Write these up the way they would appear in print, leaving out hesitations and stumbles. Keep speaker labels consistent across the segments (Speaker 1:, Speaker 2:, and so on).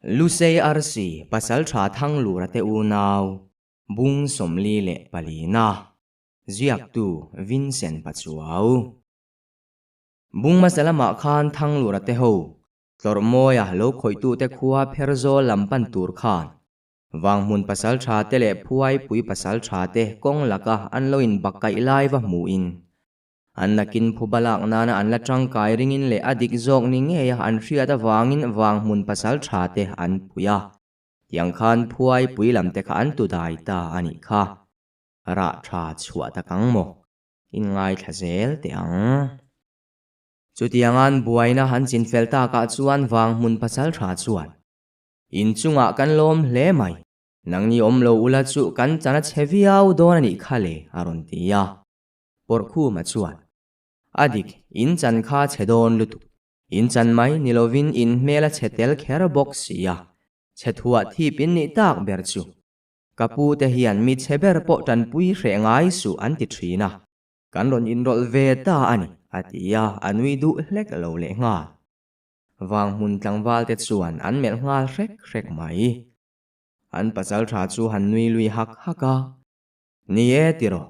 Speaker 1: Lusei arsi Pasalṭha Thanglura te unau Bung 44 Ziaktu Vincent Pachuau Bung hmasa lamah khan Thanglura te ho Tlawrhmawia lo khawihtute khua Pherzawl lam pan tur khan Vanghmun pasalṭha te leh Phuaipui pasalṭha te kawng laka an lo inbakkaih lai va hmuhin An nakin phuba lak nana an la tangkai ringin leh a dik zawk ni ngeia an hriat avangin Vanghmun pasal tha te an pui a. Tiang khan phuai pui lam te kha an tu dai ta a nih kha. Rah tha chhuah tak ang maw? In ngaithla zel teh ang. Chutiangan buaina han chinfel takah chuan Vanghmun pasal tha chuan, Inchungah kan lawm hle mai. Nangni awm lo ula chu kan chan a chhe viau dawn a nih kha le, a rawn ti a. Pawrhkhuma chuan, A dik, in chan kha chhe dawn lutuk. In chan mai ni lovin in hmel a chhe tel kher bawk si a, chhe thuah thip in nih tak ber chu. Ka pu te hian mi chhe ber pawh tanpui hreh ngai suh an ti thin a, kan rawn inrawlh ve ta a ni, a ti a, a nui duh hlek lo leh nghal. Vanghmun tlangval te chuan an melh nghal hrek hrek mai. An pasal tha chu han nui lui hak hak a, Ni e tiraw,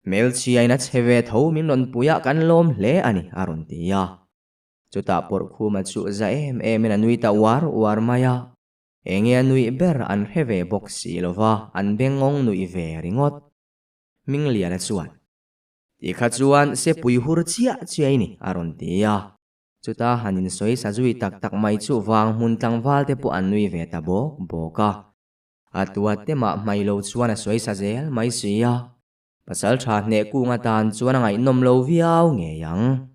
Speaker 1: Hmelchhiain a chhe ve tho min rawn puiah kan lawm hle a ni, a rawn ti a. Chutah Pawrhkhuma chu za em emin a nui ta uar uar mai a. Enge a nuih ber an hre ve bawk si lo va, an bengawng nuih ve ringawt. Hmingliana chuan, Ti kha chuan sepui hur chiah chiah i ni, a rawn ti a. Chuta han insawi sa zui tak tak mai chu vang hmun tlangval te pawh an nui ve ta bawk bawk a. A tua te mah hmai lo chuan a sawi sa zel mai si a. Pasal tha hneh kung atan chuan a ngaihnawm lo viau ngei ang.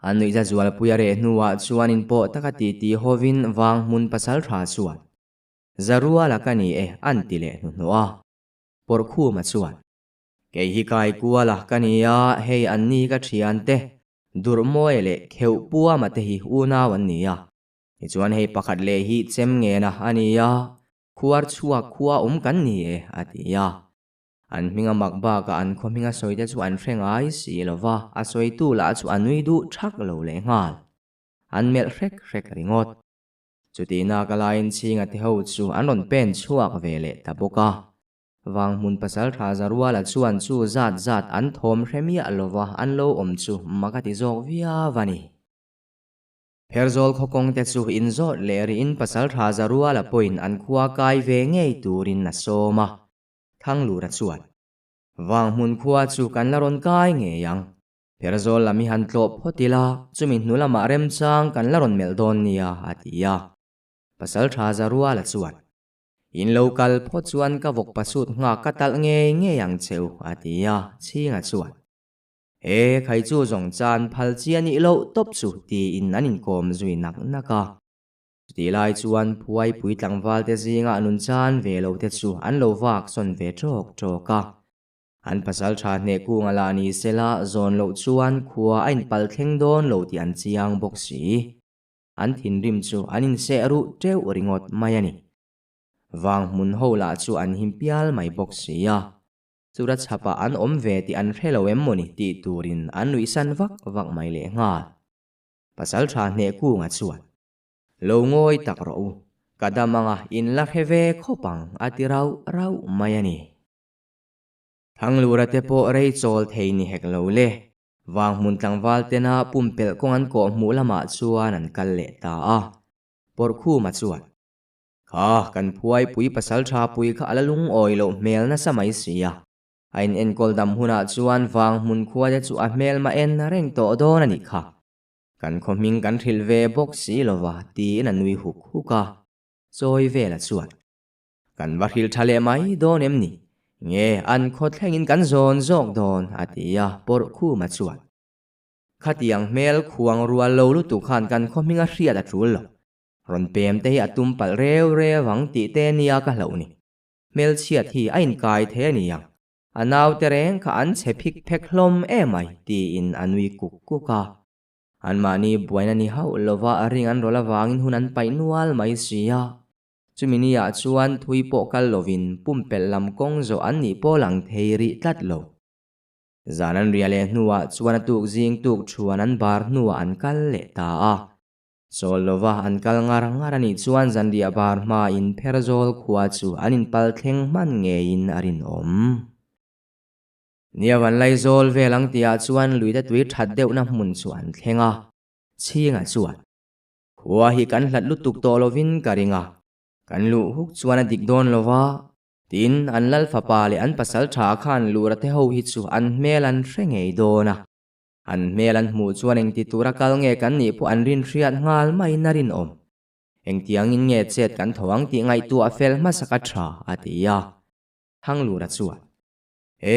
Speaker 1: A nuihza zualpui a reh hnuah chuan inpawh taka titi hovin vang hmun pasal tha chuan, Zaruala ka ni e an ti leh hnuhnawh a. Pawrhkhuma chuan, Kei hi kai kuala ka ni a, hei an ni ka thiante, Durhmawia leh Kheuhpuama te hi unau an ni a. Tichuan hei pakhat leh hi chem ngena a ni a, khuar chhuak khua awm kan ni e a ti a. An hminga mak bakah an khaw hminga sawite chu an hre ngai si lo va, a sawitu lah chu a nui duh thak lo leh nghal. An melh hrek hrek ringawt. Chutihna ka laiin chhinga te ho chu an rawn pen chhuak ve leh ta bawk a. Vanghmun pasaltha Zaruala chuan chu zat zat an thawm hre miah lo va an lo awm chu mak a ti zawk viau a ni. Pherzawl khaw kawng te chu inzawt leh rihin pasaltha Zaruala pawhin an khua kai ve ngei turin a sawm a. Thanglura chuan, Vanghmun khua chu kan la rawn kai ngei ang. Pherzawl lam hi han tlawh phawt ila, chumi hnu lamah remchang kan la rawn melh dawn nia, a ti a. Pasaltha Zaruala chuan, In lo kal phawt chuan ka vawk pasut nghak ka talh ngei ngei ang che u, a ti a, Chhinga chuan, He khai chu zawng chan phal chi a nih loh tawp chu, tiin an inkawm zui nak nak a. Chutih lai chuan Phuaipui tlangvalte zingah nun chan ve lo te chu an lo vak sawn ve ṭawk ṭawk a. An pasal ṭha hneh kunga lah ni sela zawn loh chuan khua a inpal thleng dawn lo tih an chiang bawk si. An thinrim chu an inseh ruh ṭeuh ringawt mai a ni. Vang hmun ho lah chu an him pial mai bawk si a. Chura chhapah an awm ve tih an hre lo em mawni tih turin an nuihsan vak vak mai lehnghal. Pasal ṭha hneh kunga chuan. Lo ngawi tak rawh u, ka dam anga in la hre ve khawp ang a ti rauh rauh mai a ni. Thanglura te pawh rei chawl thei ni hek lo le, Vanghmun tlangval tena pumpelh kawng an kawh hmuh lamah chuan an kal leh ta a. Pawrhkhuma chuan, Kha, kan phuaipui pasal tha pui kha a la lungawi loh hmel nasa mai si a, a inenkawl dam hunah chuan Vanghmun khua te chu a hmelma en reng tawh dawn a nih kha. Kan khaw hming kan hrilh ve bawk si lova tiin a nui huk huk a, chawi vela chuan, Kan va hrilh tha leh mai dawn em ni? Nge an khaw thlengin kan zawn zawk dawn? a ti a, Pawrhkhuma chuan, Khatiang hmel khuang rual lo lutuk khan kan khaw hming a hriat a tul lo. Rawn pem te hi a tum palh reu reu ang tih te nia ka hlauh ni. Hmelchhiat hi a inkai thei a ni ang. A naute reng kha an chhe phik phek hlawm emai tiin a nui kuk kuk a. Anmahni buaina ni hauh lova a ring an rawlh avangin hun an paih nual mai si a. Chumi niah chuan thui pawh kal lovin pumpelh lam kawng zawh an nih pawh lang thei rih tlat lo. Zan an riah leh hnuah chuan a tuk zing tuk thuan an bar hnuah an kal leh ta a. Chawl lova an kal ngar ngar a nih chuan zanriah bar hmain Pherzawl khua chu an inpal thleng hman ngeiin a rinawm. Nia Vanlaizawl vel ang tihah chuan luite tui that deuhna hmun chu an thleng a, Chhinga chuan, Khua hi kan hlat lutuk tawh lovin ka ring a, kan luh huk chuan a dik dawn lova, Tin, an lal fapa leh an pasal tha khan lura te ho hi chu an hmel an hre ngei dawn a. An hmel an hmuh chuan engti tura kal nge kan nih pawh an rin hriat nghal maiin a rinawm. Engtiangin nge chet kan tho ang tih ngaihtuah fel hmasa ka tha, a ti a. Thanglura chuan,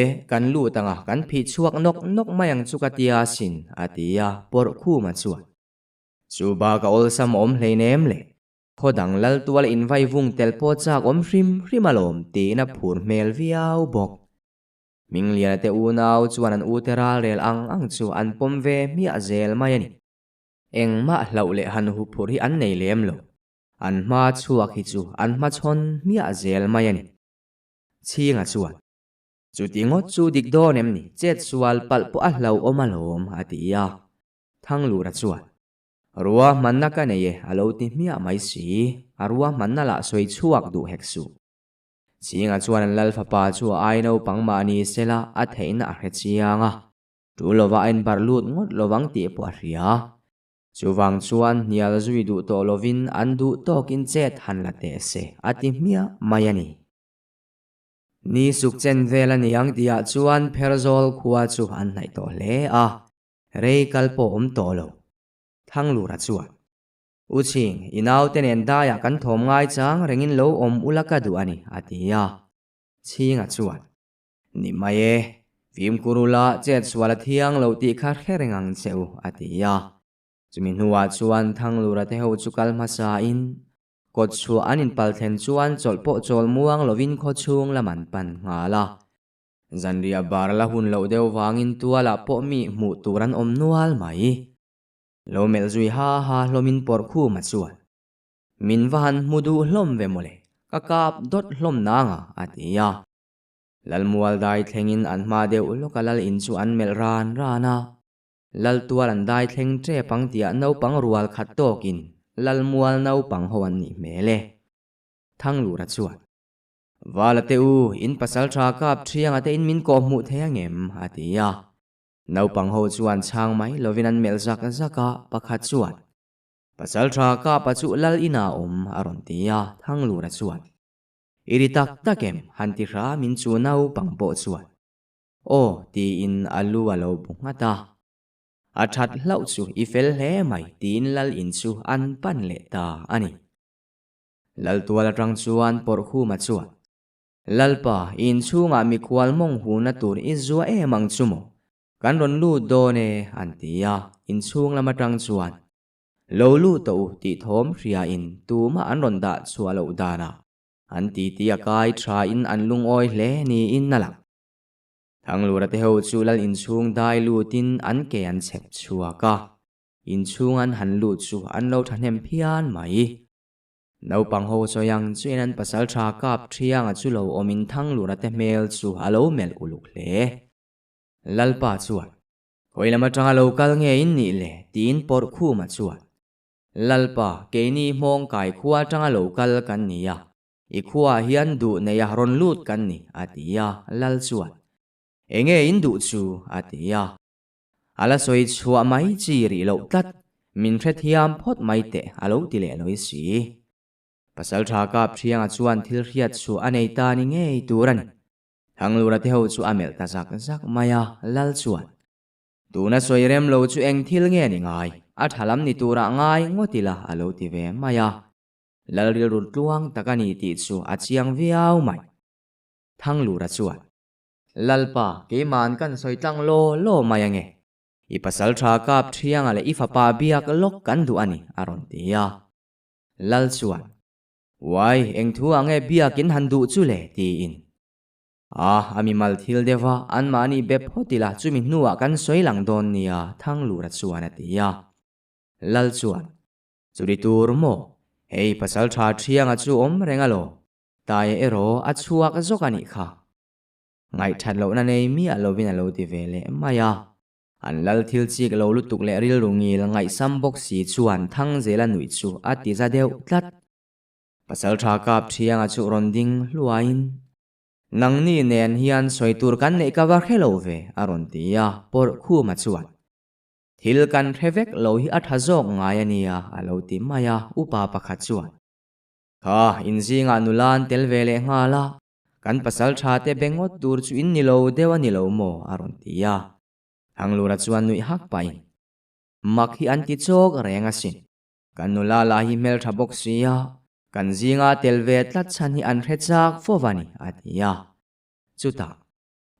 Speaker 1: E, kan lut ang a, kan phih chhuak nawk nawk mai ang chu ka tia asin, a ti a, Pawrhkhuma chuan. Chu bak a awlsam awm hleinem le, Khaw dang lal tual invai vung tel pawh chak awm hrim hrim alawm tiin a phur hmel viau bawk. Hmingliana te unau chuan an ute ral rel ang ang chu an pawm ve hmiah zel mai a ni. Engmah hlauh leh han huphurh hi an nei lem lo. An hma chhuak hi chu an hmachhawn hmiah zel mai a ni. Chhinga chuan, Chuti ngawt chu dik dawn em ni? Chet sual palh pawh a hlauhawm alawm, a ti a. Thanglura chuan, Ruahmanna ka nei e, a lo ti hmiah mai si. A ruahmanna lah sawi chhuak duh hek suh. Chhinga chuan an lal fapa chu a ai naupang mah ni sela a theihna a hre chiang a, tul lova a inbarh lut ngawt lovang tih pawh a hria. Chuvang chuan hnial zui duh tawh lovin an duh tawkin chet han la teh se a ti hmiah mai a ni. Ni suk chen vel a ni ang tihah chuan Pherzawl khua chu an hnaih tawh hle a, rei kal pawh awm tawh lo. Thanglura chuan, U Chhing, i naute nen daiah kan thawm ngai chang rengin lo awm ula ka duh a ni, a ti a. Chhinga chuan, Ni mai e, fimkhur ula chet sual a thiang lo tih kha hre reng ang che u, a ti a. Chumi hnuah chuan Thanglura te ho chu kal hmasain, kawt chhuah an inpal thlen chuan chawlh pawh chawl muang lovin khaw chhung lam an pan nghal a. Zanriah bar la hun loh deuh vangin tualah pawh mi hmuh tur an awm nual mai. Lo melh zui ha ha hlawmin pawrh khuma chuan, Min va han hmu duh hlawm ve mawle, ka kap dawt hlawm nanga, a ti a. Lalmual dai thlengin an hma deuh lawka lal in chu an melh ran ran a. Lal tual an dai thleng tep ang tiah naupang rual khat tawkin Lalmual naupang ho an nih hmel e. Thanglura chuan, Vala te u, in pasal tha kap thianga te in min kawh hmuh thei angem? a ti a. Naupang ho chuan chhang mai lovin an melh zak zak a, pakhat chuan, Pasal tha kapa chu lal inah a awm, a rawn ti a, Thanglura chuan, I ri tak tak em? han ti hramin chu naupang pawh chuan, Aw, tiin a lu a lo bu nghat a. A that hlauh chu i fel hle mai, tiin lal in chu an pan leh ta a ni. Laltual atang chuan Pawrhkhuma chuan, Lalpa, i inchhungah mikhual mawng huna tur i zua em ang chu maw? Kan rawn lut dawn e, an ti a, inchhung lam atang chuan, Lo lut tawh u tih thawm hriain tumah an rawn dah chhuah loh danah an titi a kai thain an lungawi hle niin a lang. Thanglura te ho chu lal inchhung dai lutin an ke an chhep chhuak a, inchhung an han lut chu an lo thahnem phian mai. Naupang ho sawi ang chuan an pasal tha kap thianga chu lo awmin Thanglura te hmel chu a lo melh uluk hle. Lalpa chuan, Khawi lam atanga lo kal nge in nih le? tiin Pawrhkhuma chuan, Lalpa, keini hmawng kai khua atanga lo kal kan ni a, i khuaah hian duh neia rawn lut kan ni, a ti a. Lal chuan, Enge in duh chu? a ti a. A la sawi chhuah mai chi rih loh tlat, min hrethiam phawt mai teh a lo ti leh lawi si. Pasal tha kap thianga chuan thil hriat chhuah a nei ta ni ngei tur a ni. Thanglura te ho chu a melh ta zak zak mai a, Lal chuan, Tuna sawi rem lo chu eng thil nge ni ngai, a tha lam ni turah ngai ngawt ila a lo ti ve mai a. Lal rilru tluang tak a ni tih chu a chiang viau mai. Thanglura chuan, Lalpa, keima'n kan sawi tlang law law mai ange. I pasal tha kap thianga leh i fapa biak lawk kan duh a ni, a rawn ti a. Lal chuan, Uai, eng thu ang e biakin han duh chu le? tiin. A, a mimal thil deuh a, anmahni be phawt ila chumi hnuah kan sawi lang dawn nia, Thanglura chuan a ti a. Lal chuan, Churi tur maw? Hei pasal tha thianga chu awm reng alawm. Taia erawh a chhuak zawk a nih kha. Ngaihthat lohna nei miah lovin a lo ti ve leh mai a. An lal thil chik lo lutuk leh rilru ngil ngaihsam bawk si chuan Thangzela nuih chu a ti za deuh tlat. Pasalṭha kap ṭhianga chu rawn ding hluaiin, Nangni nen hian sawi tur kan neih ka va hre lo ve, a rawn ti a, Pawrhkhuma chuan, Thil kan hre vek lo hi a ṭha zawk ngai a nia, a lo ti mai a, upa pakhat chuan, Kha, inzingah nula an tel ve leh nghal a, kan pasalṭha te be ngawt tur chu in ni lo deuh a ni lo maw? a rawn ti a. Thanglura chuan nuih hak pahin, Mak hi an ti chawk reng asin. Kan nula lah hi hmeltha bawk sia, kan zinga tel ve tlat chhan hi an hre chak fo va ni, a ti a. Chutah,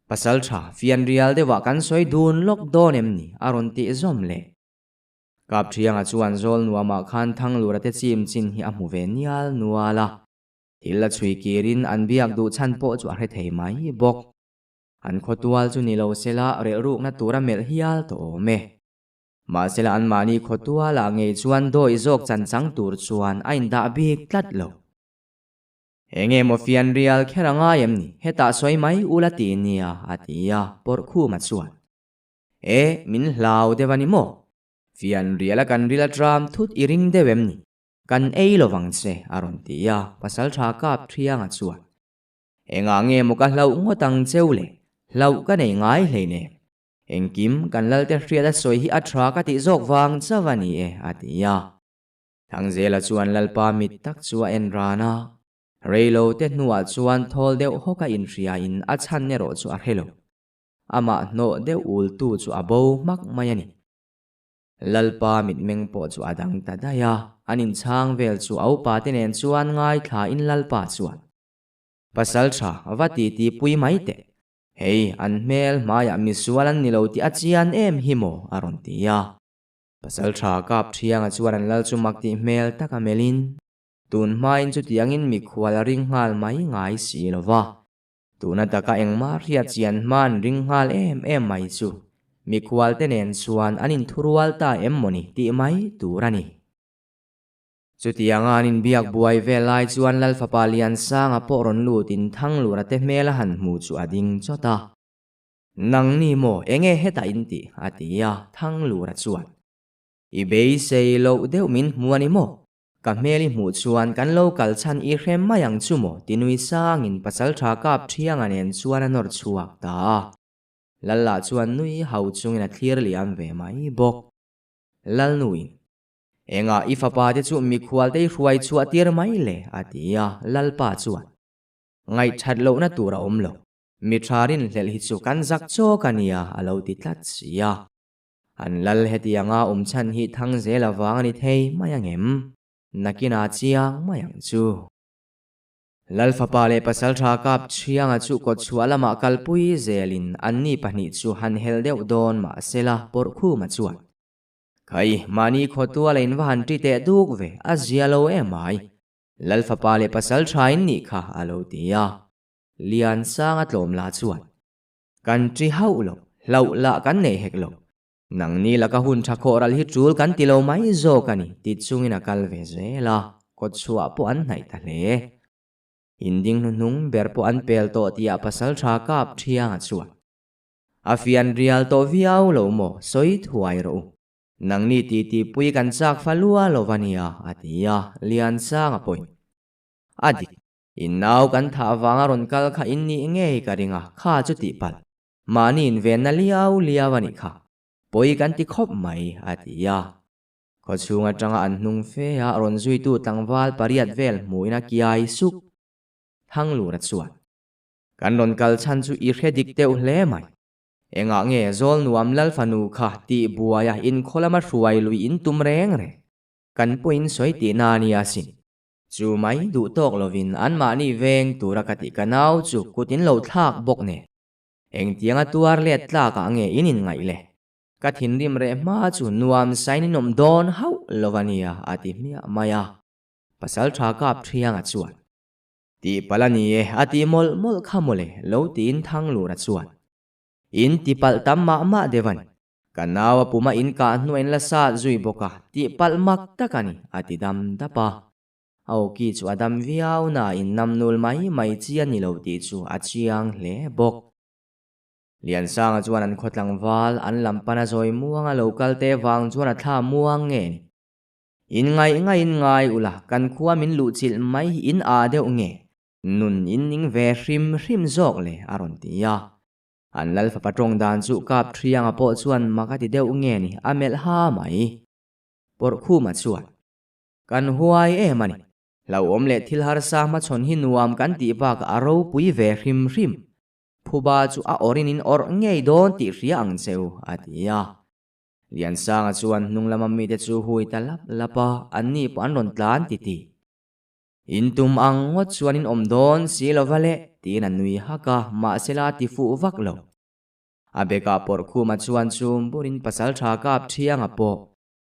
Speaker 1: Pasaltha, fianrial deuhah kan sawi dun lawk dawn em ni? a rawn tih zawm leh. Kapthianga chuan zawl nuamah khan Thanglura te chim chin hi a hmu ve nial nual a. Thil a chhui kirin an biak duh chhan pawh chu a hre thei mai bawk. An khawtual chu ni lo sela relhrukna tura melh hial tawh awm e. Mahsela anmahni khawtualah ngei chuan dawi zawk chan chang tur chuan a indah bik tlat lo. Enge maw fianrial kher a ngai em ni? Hetah sawi mai ula ti nia, a ti a, Pawrhkhuma chuan. E, min hlau deuh a ni maw? Fianriala kan ril atram thut i ring deuh em ni? Kan ei lovang che, a rawn ti a, Pasaltha kap thianga chuan. Engah nge maw ka hlauh ngawt ang cheu le? Hlauh ka nei ngai hleinem. Engkim kan Lalte hriat a sawi hi a tha ka tih zawk vang chauh a ni e, a ti a. Thangzela chuan Lalpa mit tak chu a en ran a. Reilo te hnuah chuan thawl deuh hawk a inhriain a chhan erawh chu a hre lo. Amah hnawh deuh ultu chu a bo hmak mai a ni. Lalpa mitmeng pawh chu a dang ta daih a, an inchhang vel chu a upa te nen chuan ngaithlain Lalpa chuan, Pasaltha, va titi pui mai teh. Hei, an hmel hmaiah misual an ni lo tih a chian em hi maw? a rawn ti a. Pasaltha kap thianga chuan an lal chu mak tih hmel tak a melhin, tun hmain chutiangin mikhual a ring nghal mai ngai si lo va. Tuna taka engmah hriat chian hma an ring nghal em em mai chu mikhual te nen chuan an inthurual ta em mawni tih mai tur a ni. Chutianga an inbiak buai vel lai chuan Lal fapa Liansanga pawh rawn lutin Thanglura te hmel a han hmu chu a ding chawt a. Nang ni maw, enge hetah in tih? a ti a, Thanglura chuan, I beisei loh deuh min hmu a ni maw? Ka hmel i hmuh chuan kan lo kal chhan i hre mai ang chu maw? ti nui sangin Pasaltha kap Thianga nen chuan a nawr chhuak ta a. Lal lah chuan nui hau chungin a thlir liam ve mai bawk. Lalnuin. Engah i fapa te chu mikhual te i hruai chhuah tir mai le? a ti a, Lalpa chuan, Ngaihthat lohna tur a awm lo, mi tha rinhlelh hi chu kan zak chawk a nia, a lo ti tlat si a. An lal hetianga awm chhan hi thang zel avang a ni thei mai angem? Nakinah chiang mai ang chu. Lal fapa leh pasaltha kap Chhianga chu kawtchhuah lamah kalpui zelin anni pahnih chu han hel deuh dawn mahsela Pawrhkhuma chuan, Khai, mahni khawtual a in va han ṭi teh duk ve, a zia lo em ai. Lal fapa leh pasal ṭha in nih kha, a lo ti a. Liansanga tlawm lah chuan, Kan ṭi hauh lo, hlauh lah kan nei hek lo. Nangni laka hun ṭha khawh ral hi ṭul kan ti lo mai zawk a ni, ti chungin a kal ve zel a, kawtchhuah pawh an hnaih ta hle. Inding hnuhnung ber pawh an pel tawh tihah pasal ṭha kap ṭhianga chuan, A fian rial tawh viau lo maw, sawi thuai rawh u. Nangni titi pui kan chak fa lua lo va nia, a ti a, Liansang a pawih. A dik, in nau kan thah vanga rawn kal kha in nih ngei ka ring a, kha chu tih palh. Mahni invenna liau liau a nih kha. Pawi kan ti khawp mai, a ti a. Khawchhung atanga an hnung fe a rawn zuitu tlangval pariat vel hmuhin a kiai suk. Thanglura chuan. Kan rawn kal chhan chu i hre dik deuh hle mai. Engah nge zawl nuam lal fanu kha tih buaia inkhaw lama hruai lui in tum reng reng? Kan pawhin sawi tihna a nia sin. Chu mai duh tawk lovin anmahni veng tura ka tih ka nau chu kut in lo thlak bawk nen. Engtianga tuar let tlakah nge in inngaih le? Ka thinrim reh hma chu nuam sain in awm dawn hauh lo a nia a ti hmiah mai a. Pasal tha kap thianga chuan. Tihpalh a ni e, a tih mawlh mawlh kha mawle, lo tiin Thanglura chuan. In tipalh tam mah mah deuh a ni. Ka nau a puma in kah hnuah in la sat zui bawk a, tihpalh mak tak a ni, a ti dam dap a. A awki chu a dam viau nain namnul mai mai chi a ni lo tih chu a chiang hle bawk. Liansanga chuan an khaw tlangval an lam pana zawi muanga lo kal te vang chuan a thla muang nge ni. In ngaih ngaihin ngai ula kan khua min luh chilh mai hi in aa deuh nge nun in ning ve hrim hrim zawk le a rawn ti a. An lal fapa tawng dan chu kap thianga pawh chuan mak a ti deuh nge ni a melh ha mai. Pawrhkhuma chuan kan huai em a ni. Hlauhawm leh thil harsa hmachhawn hi nuam kan tih bakah a ropui ve hrim hrim. Phuba chu a awrin in awrh ngei dawn tih hria ang che u, a ti a. Liansanga chuan hnung lama mite chu hui ta lap lap a, anni pawh an rawn tlan titih. In tum ang ngawt chuan in awm dawn si lo va le, tiin a nui hak a, mahsela a ti fuh vak lo. A bekah Pawrhkhuma chuan chum burin pasaltha kap thianga pawh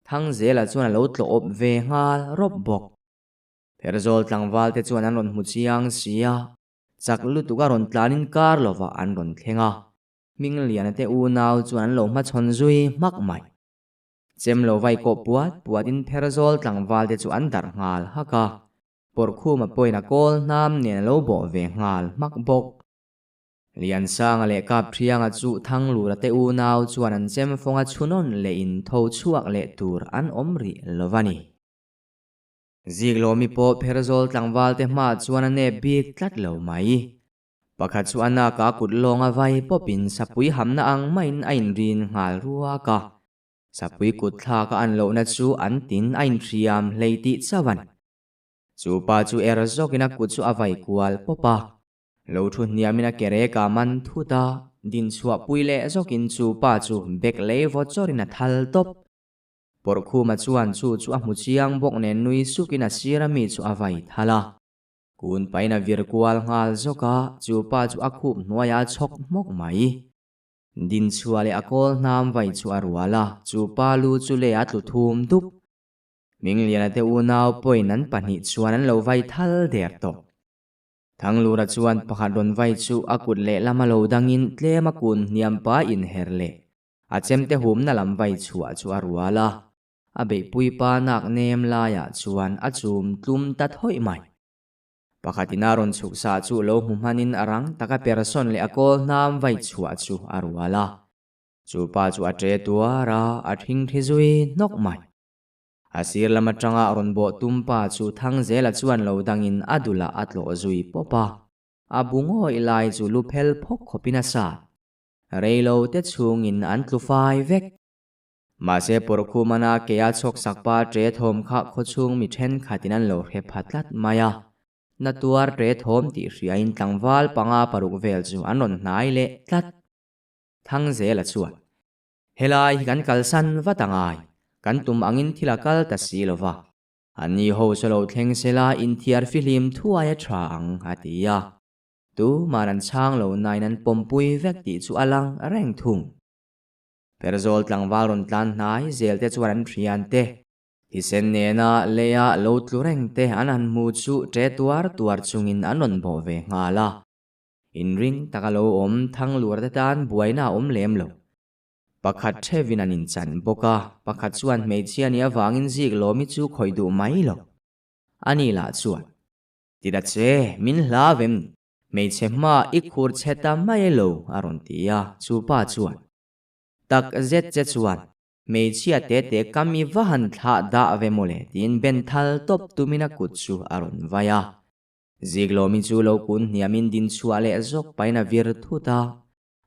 Speaker 1: Thangzela chuan a lo tlawh awp ve nghal rawp bawk. Pherzawl tlangval te chuan an rawn hmu chiang si a, chak lutuk a rawn tlanin kar lovah an rawn thleng a, Hmingliana te unau chuan an lo hmachhawn zui hmak mai. Chem lo vai kawh puat puatin Pherzawl tlangval te chu an darh nghal hak a, Pawrhkhuma pawhin a kawl hnam nen a lo bawh ve nghal hmak bawk. Liansanga leh Kapṭhianga chu Thanglura te unau chuan an chem fawnga chhunawn leh in tho chhuak leh tur an awm rih lo va ni. Ziklawmi pawh Pherzawl tlangval te hmaah chuan a nep bik tlat lo mai. Pakhat chu a naka kut lawnga vai pawpin sapui hamna ang maiin a inrin nghal ruak a. Sapui kut thlak a an lohna chu an tin a inhriam hlei tih chauh a ni. Chu pa chu er zawkin a kut chu a vai kual pawp a. Lo thu hniamin a ke rek a man thut a, din chhuah pui leh zawkin chu pa chu bek lei vawt chawrin a thal tawp. Pawrhkhuma chuan chu chu a hmu chiang bawk nen nui sukin a sir a mi chu a vai thal a. Kun pahin a vir kual nghal zawk a, chu pa chu a khup hnuaiah a chhawk hmawk mai. Din chhuah leh a kawl hnam vai chu a rual a, chu pa lu chu lei a tlu thum dup. Mingliana te unau pawhin an pahnih chuan an lo vai thal der tawh. Thanglura chuan pakhat rawn vai chu a kut lehlam a lo dangin tlem a kun hniam pa inher leh a chemte humna lam vai chhuah chu a rual a, a beihpui pa nak nem laiah chuan a chum tlum ta thawih mai. Pakhatin a rawn chhuk sa chu lo hmu hmanin a rang taka persawn leh a kawl hnam vai chhuah chu a rual a, chu pa chu a ṭe tuar a, a ṭhingṭhi zui hnawk mai. A sir lam atanga rawn bawh tum pa chu Thangzela chuan lo dangin a dulah a tlawh zui pawp a, a bu ngawih lai chu lu phel phawk khawpin a sat. Reilo te chhungin an tlu fai vek. Mahse Pawrhkhumana keia chhawk sak pa ṭe thawm kha khawchhung mi thenkhatin an lo hre pha tlat mai a, na tuar ṭe thawm tih hriain tlangval panga paruk vel chu an rawn hnai leh tlat. Thangzela chuan Helai hi kan kalsan vat a ngai, kan tum angin thil a kal ta si lo va. Anni ho saw lo thleng sela inthiar fihlim thuai a tha ang, a ti a. Tuman an chhang lo nain an pawmpui vek tih chu a lang reng thung. Perzawl tlangval rawn tlan hnai zel te chuan an thian te, thisen nena leia lo tlu reng te an han hmu chu ṭe tuar tuar chungin an rawn bawh ve nghal a. Inring taka lo awm Thanglura te tan buaina a awm lem lo. Pakhat thevin an inchan bawk a, pakhat chuan hmeichhia nih avangin zik lawmi chu khawih duh mai lo. Ani lah chuan, Ti ta che, min hla vem ni, hmeichhe hma i khur chhe ta mai lo, a rawn ti a, chu pa chuan, Tak zet che chuan, hmeichhia te te ka mi va han thlah dah ve mawle, tiin ben thal tawp tumin a kut chu a rawn vai a. Ziklawmi chu lo kun hniamin din chhuah leh zawk pahin a vir thut a,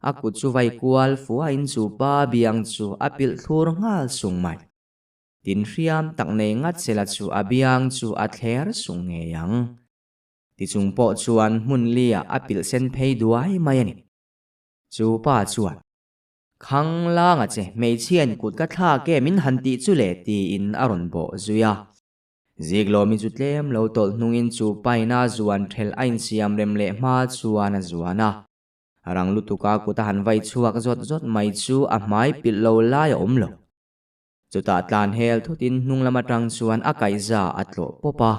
Speaker 1: a kut chu vai kual fuahin chu pa biang chu a pilh thlur nghal sung mai. Tin hriam tak nei ngat sela chu a biang chu a thler sung ngei ang. Tichung pawh chuan hmun liah a pilh sen phei duai mai a ni. Chu pa chuan, Khang langa che hmeichhiain kut ka thlak e min han tih chu le tiin a rawn bawh zui a. Ziklawmi chu tlem lo tawlh hnungin chu paina zuan thelh a insiam rem leh hma chuan a zuan a. Rang lutuka kut a han vai chhuak zawt zawt mai chu a hmai pilh lo lai a awm lo. Chutah tlan hel thutin hnung lam atang chuan a kaihza a tlawh pawp a,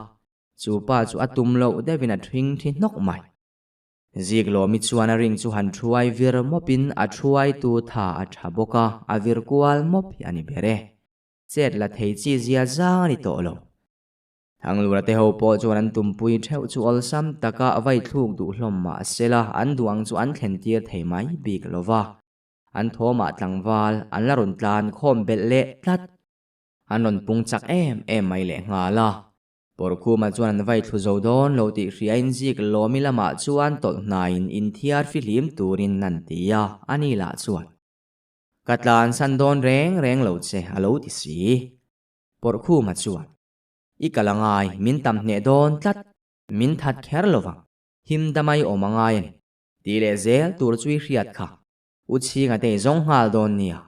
Speaker 1: chu pa chu a tum loh deuhin a thing thi hnawk mai. Ziklawmi chuan a ring chu han thuai vir mawpin a thuaitu tha a tha bawk a, a vir kual mawp hi a ni ber e. Chet la thei chi zia zang a ni tawh lo. Thanglura te ho pawh chuan an tumpui theuh chu awlsam taka vai thluk duh hlawm mah sela an duh ang chu an thlen tir thei mai bik lo va. An thawmah tlangval an la rawn tlan khawm belh leh tlat. An rawn pung chak em em mai leh nghal a. Pawrkhuma chuan an vai thlu zo dawn lo tih hriain zik lawmi lamah chuan tawlh hnaiin inthiar fihlim turin an ti a, ani lah chuan, Ka tlansan dawn reng reng lo che a lo ti si. Pawrhkhuma chuan, I kal a ngai, min tam hneh dawn tlat, min that kher lo vang, him damai awm a ngai a ni. Tih leh zel tur chu i hriat kha, U Chhinga te i zawng nghal dawn nia.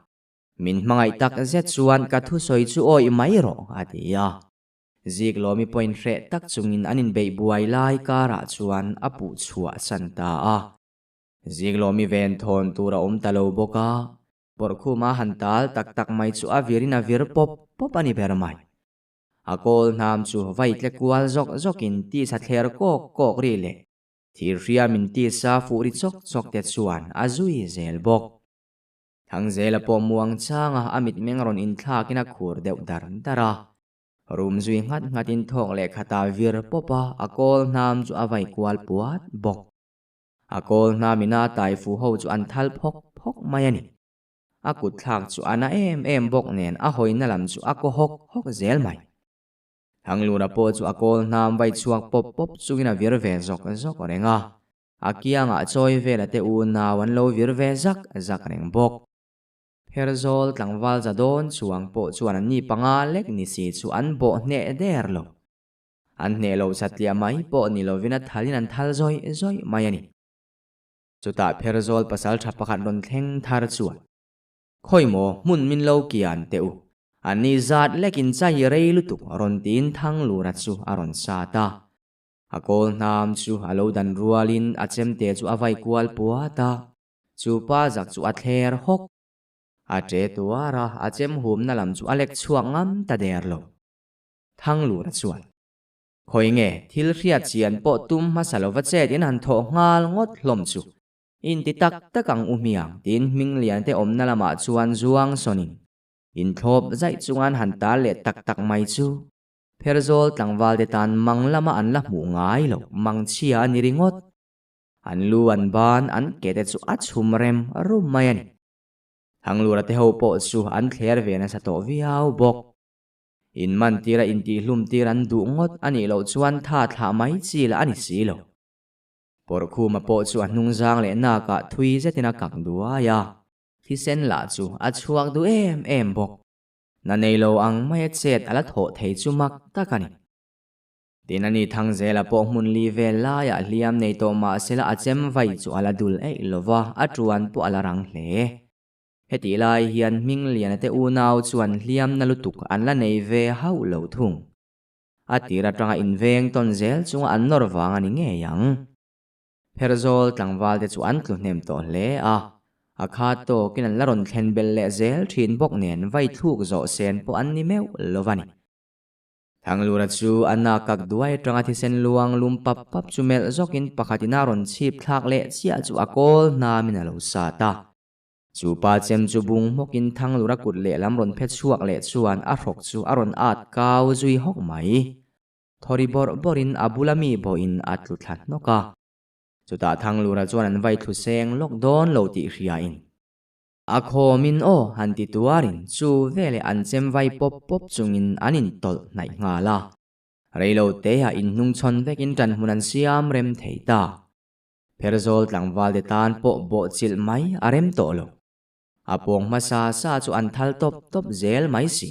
Speaker 1: Min hmangaih tak zet chuan ka thusawi chu awih mai rawh, a ti a. Ziklawmi pawhin hreh tak chungin an inbeih buai lai karah chuan a puh chhuah san ta a. Ziklawmi ven thawn tur a awm ta lo bawk a, Pawrhkhuma han tal tak tak mai chu a virin a vir pawp pawp a ni ber mai. A kawl hnam chu vai tle kual zawk zawkin tisa thler kawk kawk ri leh thirhriamin tisa fuh ri chawk chawk te chuan a zui zel bawk. Thangzela pawh muang changa a mitmeng rawn inthlakin a khur deuh dar dar a. Rum zui nghat nghatin thawk leh khatah vir pawp a, a kawl hnam chu a vai kual puat bawk. A kawl hnamina a tai fu ho chu an thal phawk phawk mai a ni. A kut thlak chu a na em em bawk nen a hawina lam chu a kaw hawk hawk zel mai. Thanglura pawh chu a kawl hnam vai chhuak pawp pawp chungin a vir ve zawk zawk reng a. A kiangah chawi vela te unau an lo vir ve zak zak reng bawk. Pherzawl tlangval za dawn chuang pawh chuan an ni panga lek ni si chu an bawh hneh der lo. An hneh lo satliah mai pawh ni lovin a thalin an thal zawih zawih mai a ni. Chutah Pherzawl pasaltha pakhat rawn thleng thar chuan, Khawi maw hmun min lo kian teh u, an ni zat lekin chai rei lutuk rawn tiin Thanglura chu a rawn sat a. A kawl hnam chu a lo dan rualin a chemte chu a vai kual puat a, chu pa zak chu a thler hawk. A ṭe tuar a, a chem humna lam chu a lek chhuak ngam ta der lo. Thanglura chuan, Khawi nge, thil hriat chian pawh tum hmasa lova chet in han thawh nghal ngawt hlawm chu. Inti tak tak ang u hmiang, tiin Hmingliante awmna lamah chuan zuang sawnin inthlawp zaih chungan han tal leh tak tak mai chu. Pherzawl tlangvalte tan mang lama an la hmuh ngai lo, mang chhia a ni ringawt. An lu an ban, an ke te chu a chhum rem rum mai a ni. Thanglura te ho pawh chu an thler ve nasa tawh viau bawk. In man tira intihhlum tir an duh ngawt a nih loh chuan tha thlah mai chi lah a ni si lo. Pawrhkhuma pawh chu a hnungzang leh nakah thui zetin a kak duai a, thisen lah chu a chhuak duh em em bawk. Na nei lo ang maia chet a la thawh thei chu mak tak a ni. Tin a ni Thangzela pawh hmun li vel laiah hliam nei tawh mah sela a chem vai chu a la dul eih lo va, a tuan pawh a la rang hle. Hetih lai hian Hmingliana te unau chuan hliam na lutuk an la nei ve hauh lo thung. A tir atanga inveng tawn zel chunga an nawr vang a ni ngei ang. Pherzawl tlangval te chu an tlu hnem tawh hle a, a khat tawkin an la rawn thlen belh leh zel thin bawk nen vai thluk zawh sen pawh an ni meuh lo a ni. Thanglura chu a nak kak duai atanga thisen luang lum pap pap chu melh zawkin pakhatin a rawn chhip thlak leh chiah chu a kawl hnamin a lo sat a. Chu pa chem chu bung hmawkin Thanglura kut lehlam rawn phe chhuak leh chuan a hrawk chu a rawn at kau zui hawk mai. Thawri bawrh bawrhin a bula mi bawhin a tlu thla hnawk a. Chutah Thanglura chuan an vai thlu seng lawk dawn lo tih hriain, A khawmin aw han ti tuarin chu veleh an chem vai pawp pawp chungin an intawlh hnaih nghal a. Reilo teah inhnungchhawn vekin ṭanhmun an siam rem thei ta. Pherzawl tlangvalte tan pawh bawhchilh mai a rem tawh lo. A pawng hmasa sa chu an thal tawp tawp zel mai si.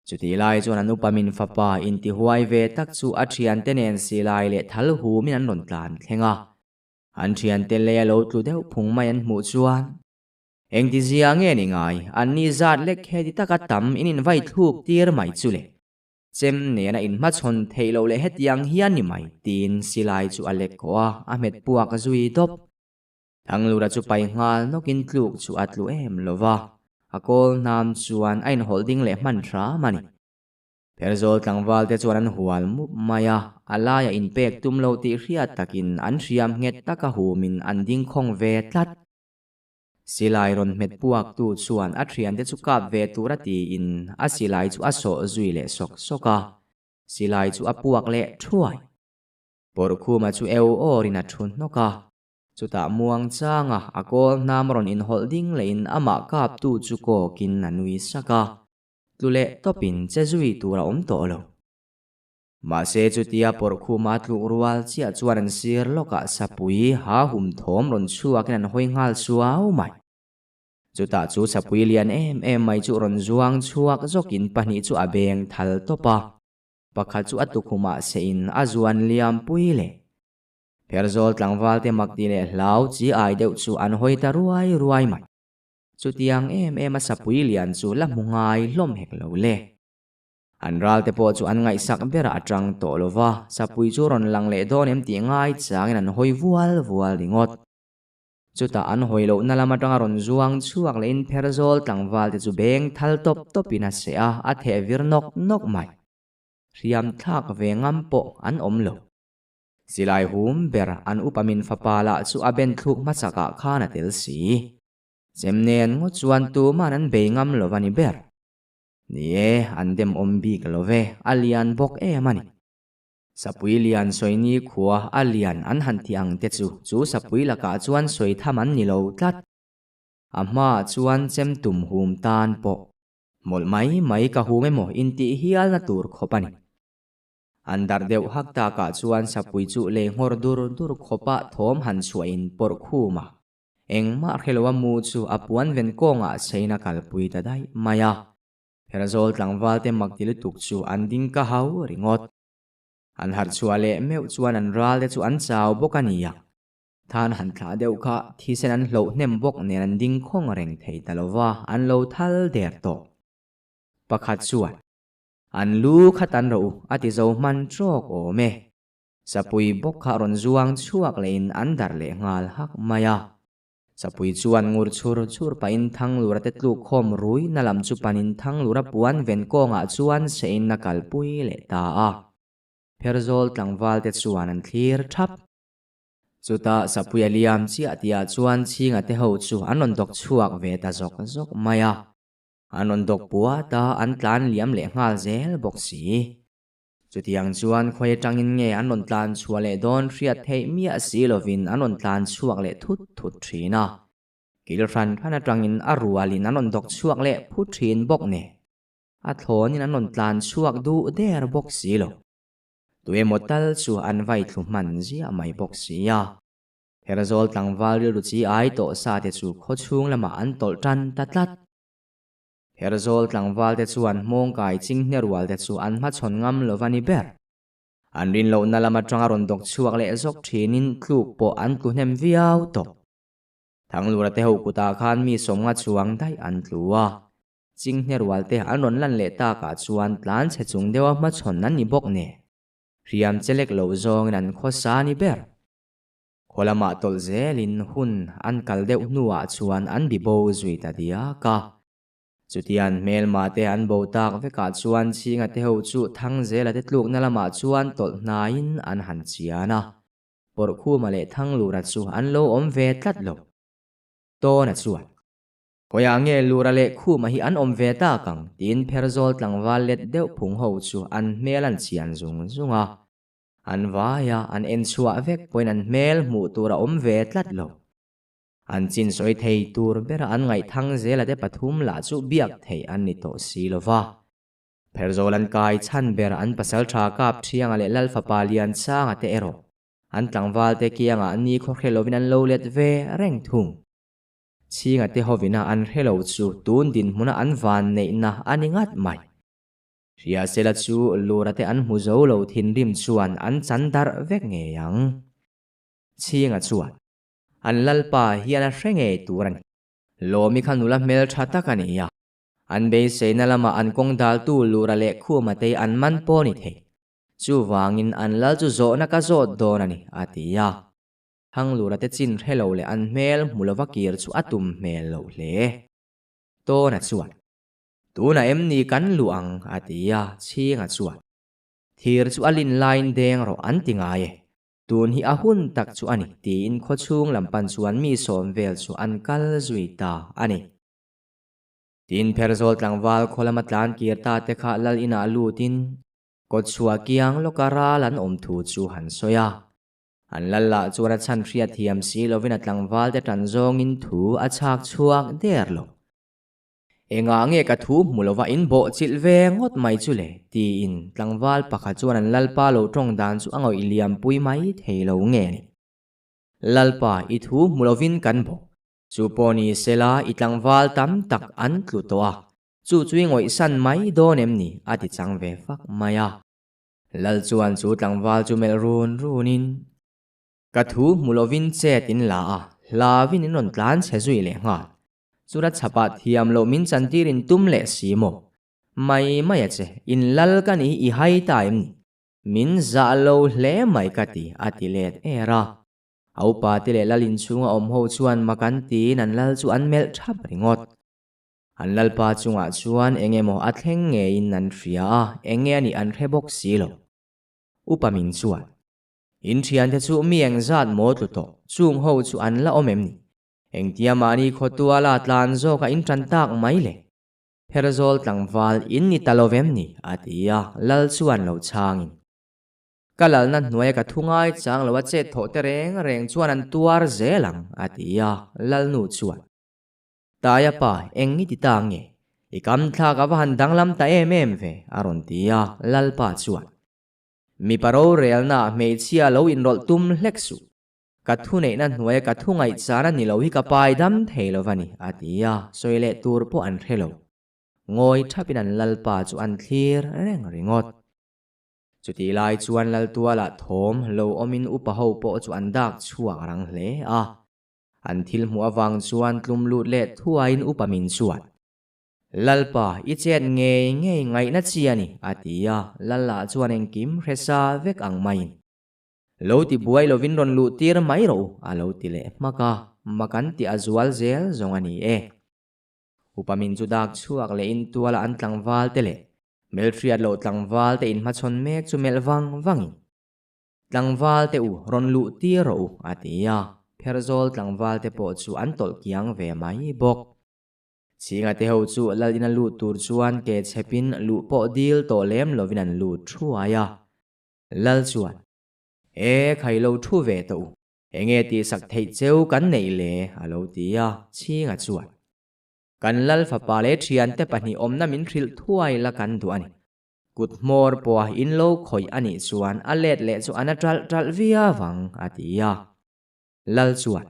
Speaker 1: Chutih lai chuan an upa min fapa intihuai ve tak chu a thiante nen silai leh thal humin an rawn tlan thleng a. An thiante lei a lo tlu deuh phung mai an hmuh chuan, Engtizia nge ni ngai, anni zat lek heti taka tam in invai thluk tir mai chu le. Chem nena inhmachhawn theih loh leh hetiang hian ni mai, tiin silai chu a lek kawh a, a hmet puak zui dawp. Thanglura chu pai nghal nawkin tluk chu a tlu em lo va, a kawl hnam chuan a inhawlh ding leh hman hram a ni. Pherzawl tlangval te chuan an hual mup mai a, a laia inpek tum lo tih hriat takin an hriam nghet taka humin an ding khawng ve tlat. Silai rawn hmet puak tu chuan a thiante chu kap ve tur a tiin a silai chu a sawh zui leh sawk sawk a, silai chu a puak leh thuai. Pawrhkhuma chu eu awrin a thu hnawk a. Chutah muang changa a kawl hnam rawn inhawlh ding lehin amah kaptu chu kawkin a nui sak a, tlu leh tawpin che zui tur a awm tawh lo. Mahse chutia pawrhkhuma tluk rual chiah chuan an sir lawkah sapui ha hum thawm rawn chhuakin an hawi nghal suau mai. Chutah chu sapui lian em em mai chu rawn zuang chhuak zawkin pahnih chu a beng thal tawp a, pakhat chu a tukhumah sehin a zuan liam pui leh. Pherzawl tlangvalte mak ti leh hlau chi ai deuh chu an hawi ta ruai ruai mai. Chutiang em em a sapui lian chu la hmu ngai hlawm hek lo le. An ralte pawh chu an ngaihsak berah a tang tawh lo va, sapui chu rawn lang leh dawn em tih ngai changin an hawi vual vual ringawt. Chutah an hawi lohna lam atanga rawn zuang chhuak lehin Pherzawl tlangvalte chu beng thal tawp tawpin a seh a, a theh vir nawk nawk mai. Hriam thlak ve ngam pawh an awm lo. Silai hum ber an upa min fapa lah chu a ben thluk hmasakah khan a tel si. Chem nen ngawt chuan tuman an bei ngam lo a ni ber. Ni e, an demawm bik lo ve, a lian bawk em a ni. Sapui lian sawini khua a lian an han ti ang te chu, chu sapui lakah chuan sawi tham an ni lo tlat. A hmaah chuan chem tum hum tan pawh. Mawlh mai mai ka hum emaw intih hialna tur khawp a ni. An darh deuh hak takah chuan sapui chu lei nghawr dur dur khawpa thawm han chhuahin pawrh khum a. Engmah hreloa mu chu a puan ven kawngah chhein a kalpui ta daih mai a. Pherzawl tlangvalte mak ti lutuk chu an ding ka hau ringawt. An harh chhuah leh meuh chuan an ralte chu an chau bawk a nia. Than han thlah deuh kha thisen an hloh hnem bawk nen an ding khawng reng thei ta lova an lo thal der tawh. Pakhat chuan. An lu kha tan rawh u, a ti zo hman trawk awm e. Sapui bawk kha rawn zuang chhuak lehin an darh leh nghal hak mai a. Sapui chuan ngur chhur chhur pahin Thanglura te tluk khawm rui na lam chu panin Thanglura puan ven kawngah chuan seiin a kalpui leh ta a. Pherzawl tlangval te chuan an thlir thap. Chutah Sapuia liam chiah tihah chuan Chhinga te ho chu an rawn dawk chhuak ve ta zawk zawk mai a. An rawn dawk puat a, an tlan liam leh nghal zel bawk si. Chutiang chuan khawi atangin nge an rawn tlan chhuah leh dawn hriat theih miah si lovin an rawn tlan chhuak leh thut thut thin a. Kil hran hran atangin a rualin an rawn dawk chhuak leh phut thin bawk nen, a thlawnin an rawn tlan chhuak duh der bawk si lo. Tuemaw tal chu an vai thlu hman ziah mai bawk si a. Herzawl tlangval rilru chi ai tawh sa te chu khaw chhung lamah an tawlh tan ta tlat. Herzawl tlangval te chuan hmawngkai chinghne rual te chu an hmachhawn ngam lo va ni ber. An rin lohna lam atanga rawn dawk chhuak leh zawk thinin tluk pawh an tlu hnem viau tawh. Thanglura te ho kutah khan mi sawmnga chuang daih an tlu a. Chinghne rual te an rawn lan leh takah chuan tlan chhe chung deuha hmachhawn an ni bawk nen. Hriam chelek lo zawngin an khawsa ni ber. Khaw lamah tawlh zelin hun an kal deuh hnuah chuan an bi bo zui ta diak a. Chutian hmelma te an bo tak vekah chuan Chhinga te ho chu Thangzela te tlukna lamah chuan tawlh hnaiin an han chian a. Pawrhkhuma leh Thanglura chu an lo awm ve tlat lo. Tawna chuan, Khawiah nge Lura leh Khuma hi an awm ve tak ang? tiin Pherzawl tlangval let deuh phung ho chu an hmel an chian zung zung a. An vai a, an en chhuah vek pawhin an hmel hmuh tur a awm ve tlat lo. An chin sawi thei tur bera an ngaihthang zela te pathum lah chu biak theih an ni tawh si lo va. Pherzawl an kai chhan ber an pasal tha kap Thianga leh Lal fapa Liansanga te erawh an tlangval te kiangah ni khaw hre lovin an lo let ve reng thung. Chhinga te hovina an hre lo chu tun dinhmuna an van neihna a ni ngat mai. Hriasela chu Lura te an hmu zo lo thinrim chuan an chan darh vek ngei ang. Chhinga chuan, An lalpa hian a hre ngei tur a ni. Lawmi kha nula hmel tha tak a ni a. An beiseina lamah an kawng daltu Lura leh Khuma te an man pawh ni thei. Chuvangin an lal chu zawhna ka zawt dawn a ni, a ti a. Hanglura te chin hre lo leh an hmel hmu lova kir chu a tum hmel loh hle. Tawna chuan, Tunah em ni kan luh ang? a ti a, Chhinga chuan, Thir chu a lin laiin deng rawh an ti ngai e. Tun hi a hun tak chu a ni, tiin khawchhung lam pan chuan mi sawm vel chu an kal zui ta a ni. Tin, Pherzawl tlangval khaw lama tlan kir ta te kha lal inah lutin kawtchhuah kiang lawka ral an awm thu chu han sawi a. An lal lah chuan a chhan hriat thiam si lovin a tlangval te tan zawngin thu a chhak chhuak der lo. Engah nge ka thu hmu lova in bawh chilh ve ngawt mai chu le? tiin tlangval pakhat chuan an lalpa lo tawng dan chu a ngawih liam pui mai thei lo nge ni. Lalpa, i thu hmu lovin kan bawh. Chu pawh ni sela i tlangval tam tak an tlu tawh a, chu chu i ngawihsan mai dawn em ni? a ti chang ve fak mai a. Lal chuan chu tlangval chu melh run runin, Ka thu hmu lovin chet in la a, hlavin in rawn tlan chhe zui leh nghal. Chura chhapah thiam loh min chantir in tum leh si maw? Mai mai a che, in lal ka ni i hai ta em ni? Min zah lo hle mai ka ti, a ti let er a. A upa te leh lal inchhunga awm ho chuan mak an tiin an lal chu an melh thap ringawt. An lalpa chungah chuan eng emaw a thleng ngeiin an hria a, eng nge a nih an hre bawk si lo. Upa min chuan, In thiante chu mi engzat maw tlu tawh, chung ho chu an la awm em ni? Engtia mahni khawtuala tlan zawk a in tan tak mai le? Pherzawl tlangval in ni ta lo vem ni? a ti a, lal chuan lo chhangin. Ka lalna hnuaia ka thu ngai chang lo a chet thawh te reng reng chuan an tuar zel ang, a ti a, lalnu chuan. Taia pa, eng i ti ta nge? I kam thlak a va han danglam ta em em ve, a rawn ti a, lalpa chuan. Mipa rorelnaah hmeichhia lo inrawlh tum hlek suh. Ka thuneihna hnuaia ka thu ngaihchana ni lo hi ka pai dam thei lo va ni, a ti a, sawi leh tur pawh an hre lo. Ngawi thapin an lalpa chu an thlir reng ringawt. Chutih lai chuan Laltualah thawm lo awmin upa ho pawh chu an dak chhuak rang hle a. An thil hmuh avang chuan tlum lut leh thuaiin upa min chuan, Lalpa, i chet ngei ngei ngaihna chi a ni, a ti a, Lalla chuan engkim hre sa vek ang maiin. Lo ti buai lovin rawn luh tir mai rawh u, a lo ti leh hmak a, mak an tih a zual zel zawng a ni e. Upa min chu dak chhuak leh in tuala an tlangval te leh hmelhriat loh tlangval te inhmachhawn mek chu melh vang vangin, Tlangval te u, rawn luh tir rawh u, a ti a, Pherzawl tlangval te pawh chu an tawlh kiang ve mai bawk. Chhinga te ho chu lal ina lut tur chuan ke chhepin luh pawh dil tawh lem lovin an lut thuai a. Lal chuan, E, khai lo thu ve tawh u, enge tihsak theih cheu kan neih le? a lo ti a, Chhinga chuan, Kan Lal fapa leh thiante pahnih awmna min hrilh thuai la kan duh a ni. Kut hmawr pawha in lo khawih a nih chuan a let leh chu a na ṭalh ṭalh viau ang, a ti a. Lal chuan,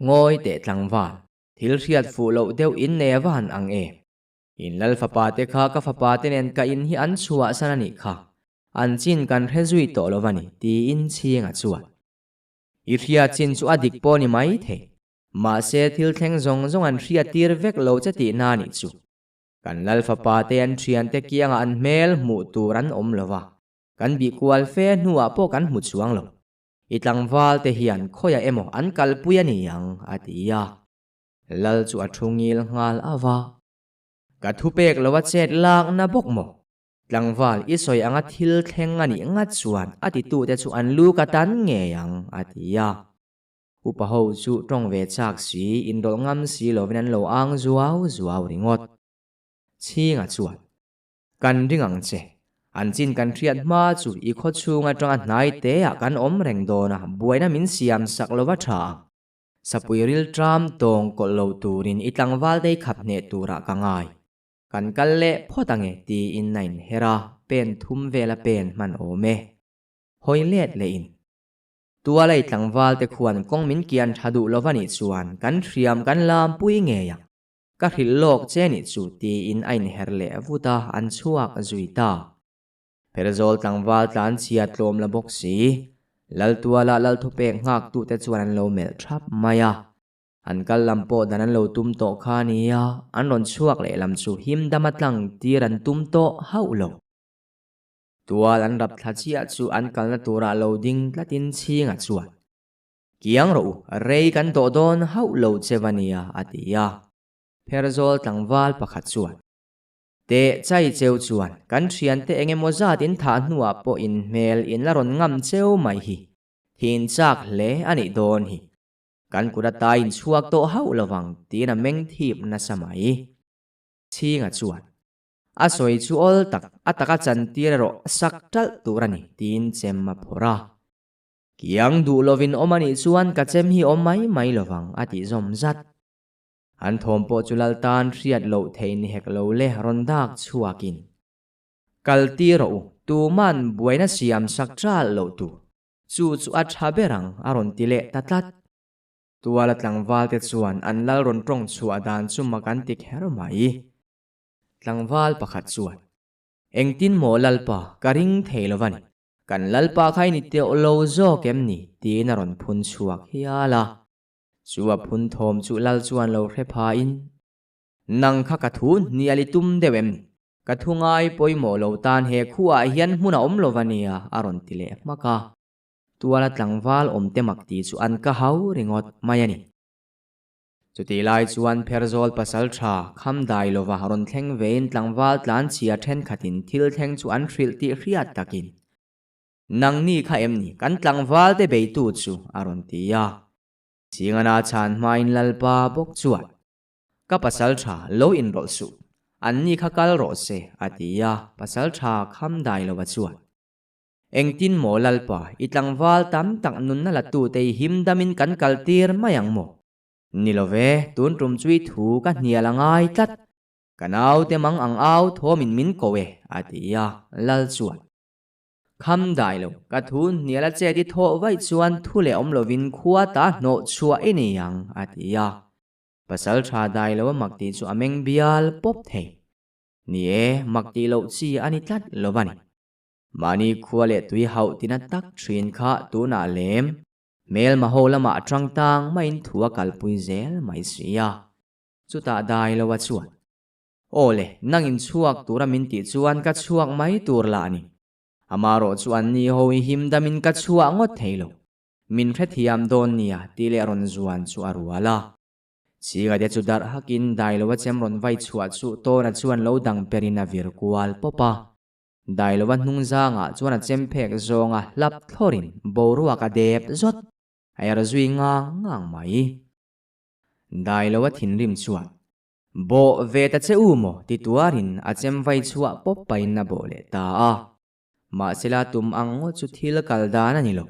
Speaker 1: Ngawi teh tlangval, thil hriat fuh loh deuh in nei a va han ang em? In lal fapa te kha ka fapa te nen ka in hi an chhuah san a nih kha, an chin kan hre zui tawh lo va ni, tiin Chhinga chuan. I hria chin chu a dik pawh ni mai thei, mahse thil thleng zawng zawng an hria tir vek lo che tihna a nih chu. Kan lal fapa te an thiante kiangah an hmel hmuh tur an awm lo va, kan bih kual fe hnuah pawh kan hmu chuang lo. I tlangval te hian khawiah emaw an kalpui a ni ang, a ti a. Lal chu a thu ngil nghal a va. Ka thu pek lo a chet lakna bawk maw? Tlangval i sawi anga thil thleng a nih ngat chuan a titute chu an lu ka tan ngei ang, a ti a. Upa ho chu tawng ve chak si, inrawlh ngam si lovin an lo ang zuau zuau ringawt. Chhinga chuan, Kan ring ang che. An chin kan hriat hma chu i khaw chhung atanga hnai teah kan awm reng dawn a, buaina min siam sak lova tha ang. Sapui rilṭam tawng kawlh lo turin i tlangval dei khap hneh turah ka ngai. Kan kal leh phawt ange tiin a inher a, pen thum vela pen hman awm e. Hawi let lehin. Tuala i tlangval te khuan kawng min kian tha duh lova nih chuan kan hriam kan lampui ngei ang. Ka hrilh lawk che nih chu tiin a inher leh vut a, an chhuak zui ta. Pherzawl tlangval tlan chhia tlawm la bawk si. Laltuala Lalthupek nghaktute chuan an lo melh thap mai a. An kal lam pawh dan an lo tum tawh kha a ni a, an rawn chhuak leh lam chu him dama tlang tir an tum tawh hauh lo. Tual an rap thla chiah chu an kalna turah lo ding tlatin chhinga chuan, Kiang rawh u, rei kan tawh dawn hauh lo che va nia, a ti a. Pherzawl tlangval pakhat chuan, Teh chai cheu chuan kan thiante eng emaw zat in thah hnuah pawh in hmel in la rawn ngam cheu mai hi thin chak hle a nih dawn hi. Kan kut a tai in chhuak tawh hauh lovang tiin a meng thip nasa mai. Chhinga chuan a sawi chu awl tak a taka chantir erawh sak ṭalh tur a ni tiin chem a phawrh a. Kiang duh lovin awm a nih chuan ka chem hi awm mai mai lovang a tih zawm zat. An thawm pawh chu lal tan hriat loh theih ni hek lo le rawn dak chhuakin. Kal ti rawh u, tuman buaina siam sak ṭalh loh tur. Chu chu a ṭha ber ang a rawn ti leh ta tlat. Tuala tlangval te chuan an lal rawn ṭawng chhuah dan chu mak an ti kher mai. Tlangval pakhat chuan, Engtin maw Lalpa, ka ring thei lo va ni. Kan Lalpa kha i ni teuh lo zawk em ni? tiin a rawn phun chhuak hial a. Chu a phun thawm chu Lal chuan lo hre phain, Nang kha ka thu hnial i tum deuh em ni? Ka thu ngai pawimawh lo tan he khuaah hian hmun a awm lo va nia, a rawn ti leh hmak a. Tuala tlangval awmte mak tih chu an ka hau ringawt mai a ni. Chutih lai chuan Pherzawl pasal tha kham dai lova rawn thleng vein tlangval tlanchhia thenkhatin thil thleng chu an hrilh tih hriat takin, Nangni kha em ni kan tlangval te beitu chu? a rawn ti a. Chingana chhan hmain Lalpa bawk chuan, Ka pasal tha lo inrawlh suh, anni kha kal rawh se, a ti a, pasal tha kham dai lova chuan, Engtin maw Lalpa, i tlangval tam tak nunna la tute i him damin kan kal tir mai ang maw? Ni lo ve, tun tum chu i thu ka hnial a ngai tlat. Ka naute mang ang au thawmin min ko e, a ti a, Lal chuan. Kham dai lo, ka thu hnial a chet i thawh vaih chuan thu leh awm lovin khua ta hnawh chhuah i nei ang, a ti a. Pasal tha dai lo a mak tih chu a meng bial pawp thei. Ni e, mak tih loh chi a ni tlat lo va ni. Mahni khua leh tui hauh tina tak thin kha tunah lem hmelma ho lamah a tang tang maiin thu a kalpui zel mai si a. Chutah dai lo a chuan, Aw le, nangin chhuak tura min tih chuan ka chhuak mai tur lah a ni. Amarawh chu anni ho hi him damin ka chhuah ngawt thei lo. Min hrethiam dawn nia tih leh rawn zuan chu a rual a. Chingate chu darh hakin dai lo a chem rawn vai chhuah chu Tawna chuan lo dang perin a vir kual pawp a. Dailova hnung zangah chuan a chem phek zawnga hlap thlawrin boruak a dep zawt, a er zui ngang ngang mai. Dailova thinrim chuan, Bawh ve ta che u maw? ti tuarin a chem vai chhuah pawp pahin a bawh leh ta a. Mahsela tum ang ngawt chu thil kal dan a ni lo.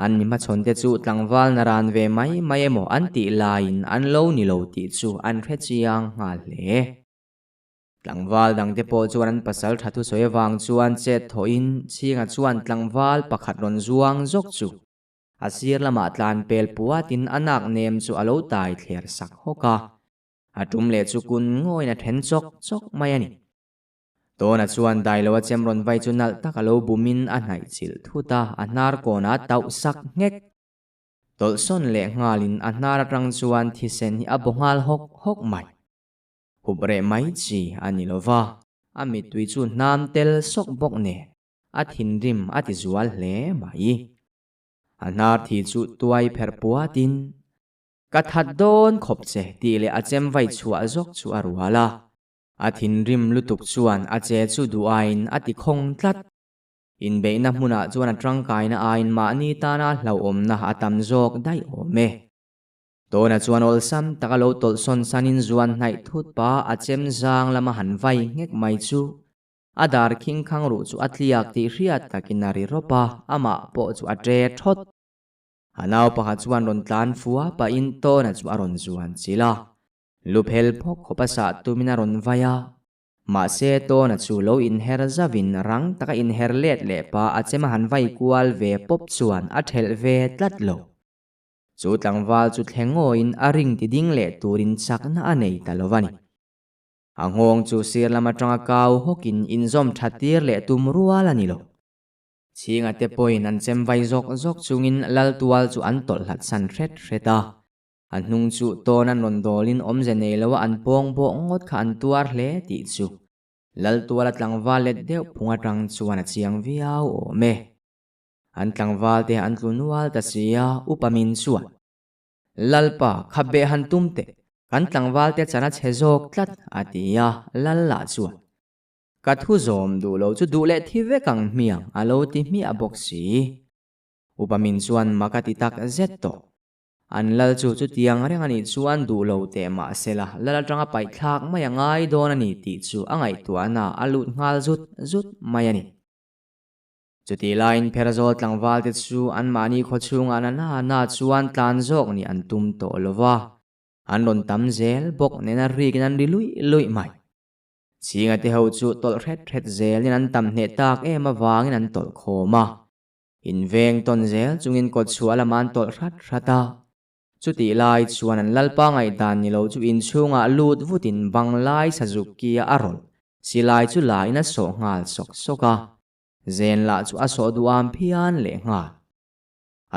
Speaker 1: An mi hmachhawnte chu tlangval na ran ve mai mai emaw an tih laiin an lo ni lo tih chu an hre chiang nghal hle. Tlangval dangte pawh chuan an pasal tha thusawi avang chuan chet thawhin Chhinga chuan tlangval pakhat rawn zuang zawk chu a sir lamah tlan pel puatin a nak nem chu a lo tai thler sak hawk a, a tum leh chu kun ngawiin a then chawk chawk mai a ni. Tawna chuan Dailo a chem rawn vai chu nalh tak a lo bumin a hnaih chilh thut a, a hnar kawnah a tauh sak nghek. Tawlhsawn leh nghalin a hnar atang chuan thisen hi a baw nghal hawk hawk mai. Hup reh mai chi a ni lo va, a mittui chu hnam tel sawk bawk nen a thinrim a ti zual hle mai. A hnar thi chu tuai pherh puatin, Ka that dawn khawp che tih leh a chem vai chhuah zawk chu a rual a. A thinrim lutuk chuan a che chu duh aiin a ti khawng tlat. Inbeihna hmunah chuan a tangkaina aiin mahni tana hlauhawmna a tam zawk daih awm e. Tawna chuan awlsam taka lo tawlhsawn sanin zuan hnaih thut pa a chem zang lama han vai nghek mai chu a dar khing khang ruh chu a tliak tih hriat takin a ri rawp a, amah pawh chu a ṭe thawt. A nau pakhat chuan rawn tlan fua pahin Tawna chu a rawn zuan chilh a, lu phel phawk khawp a sah tumin a rawn vai a. Mahse Tawna chu lo inher zavin rang taka inher let leh pa a chem a han vai kual ve pawp chuan a ṭhelh ve tlat lo. Chu tlangval chu thleng ngawiin a ring ti ding leh turin chakna a nei ta lo a ni. A nghawng chu sir lam atanga kau hawkin inzawm tha tir leh tum rual a ni lo. Chhinga te pawhin an chem vai zawk zawk chungin lal tual chu an tawlh hlat san hret hret a. A hnung chu tawn an rawn dawlin awmze nei loa an pawng bawh ngawt kha an tuar hle tih chu lal tuala tlangval let deuh phung atang chuan a chiang viau awm e. An tlangval te an tlu nual ta si a, upa min chuan, Lalpa, kha beh han tum teh, kan tlangval te chan a chhe zawk tlat, a ti a, Lal lah chuan, Ka thu zawm duh lo chu duh leh thi vek ang hmiang, a lo ti hmiah bawk si. Upa min chuan mak a ti tak zet tawh. An lal chu chutiang reng a nih chuan duh lo teh mah sela, lal atanga paihthlak mai a ngai dawn a ni tih chu a ngaihtuahna a lut nghal zut zut mai a ni. Chutih laiin Pherzawl tlangvalte chu anmahni khawchhungah na na na chuan tlan zawk nih an tum tawh lo va, an rawn tam zel bawk nena rikin an ri luih luih mai. Chhinga te ho chu tawlh hret hret zelin an tam hneh tak em avangin an tawlh khawm a. Inveng tawn zel chungin kawtchhuah lamah an tawlh hrat hrat a. Chutih lai chuan an lalpa ngaihdan ni lo chu inchhungah lut vutin banglai sazuk kia a rawlh silai chu la in a sawh nghal sawk sawk a. Zen lah chu a sawh duham phian leh nghal.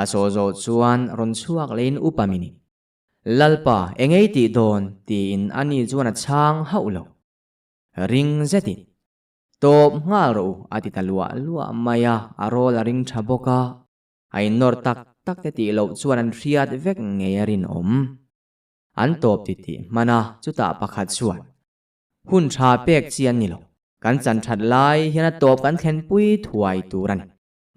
Speaker 1: A sawh zawh chuan rawn chhuak leiin upa mini, Lalpa, engei tih dawn? tiin ani chuan a chhang hauh lo. Ring zetin, Tawp nghal rawh u, a ti ta luah luah mai a, a rawl a ring tha bawk a. A innawr tak tak te tih loh chuan an hriat vek ngei a rinawm. An tawp ti tih hman a, chutah pakhat chuan, Hun tha pek chi an ni lo, kan chan that lai hian a tawp kan thlenpui thuai tur a ni.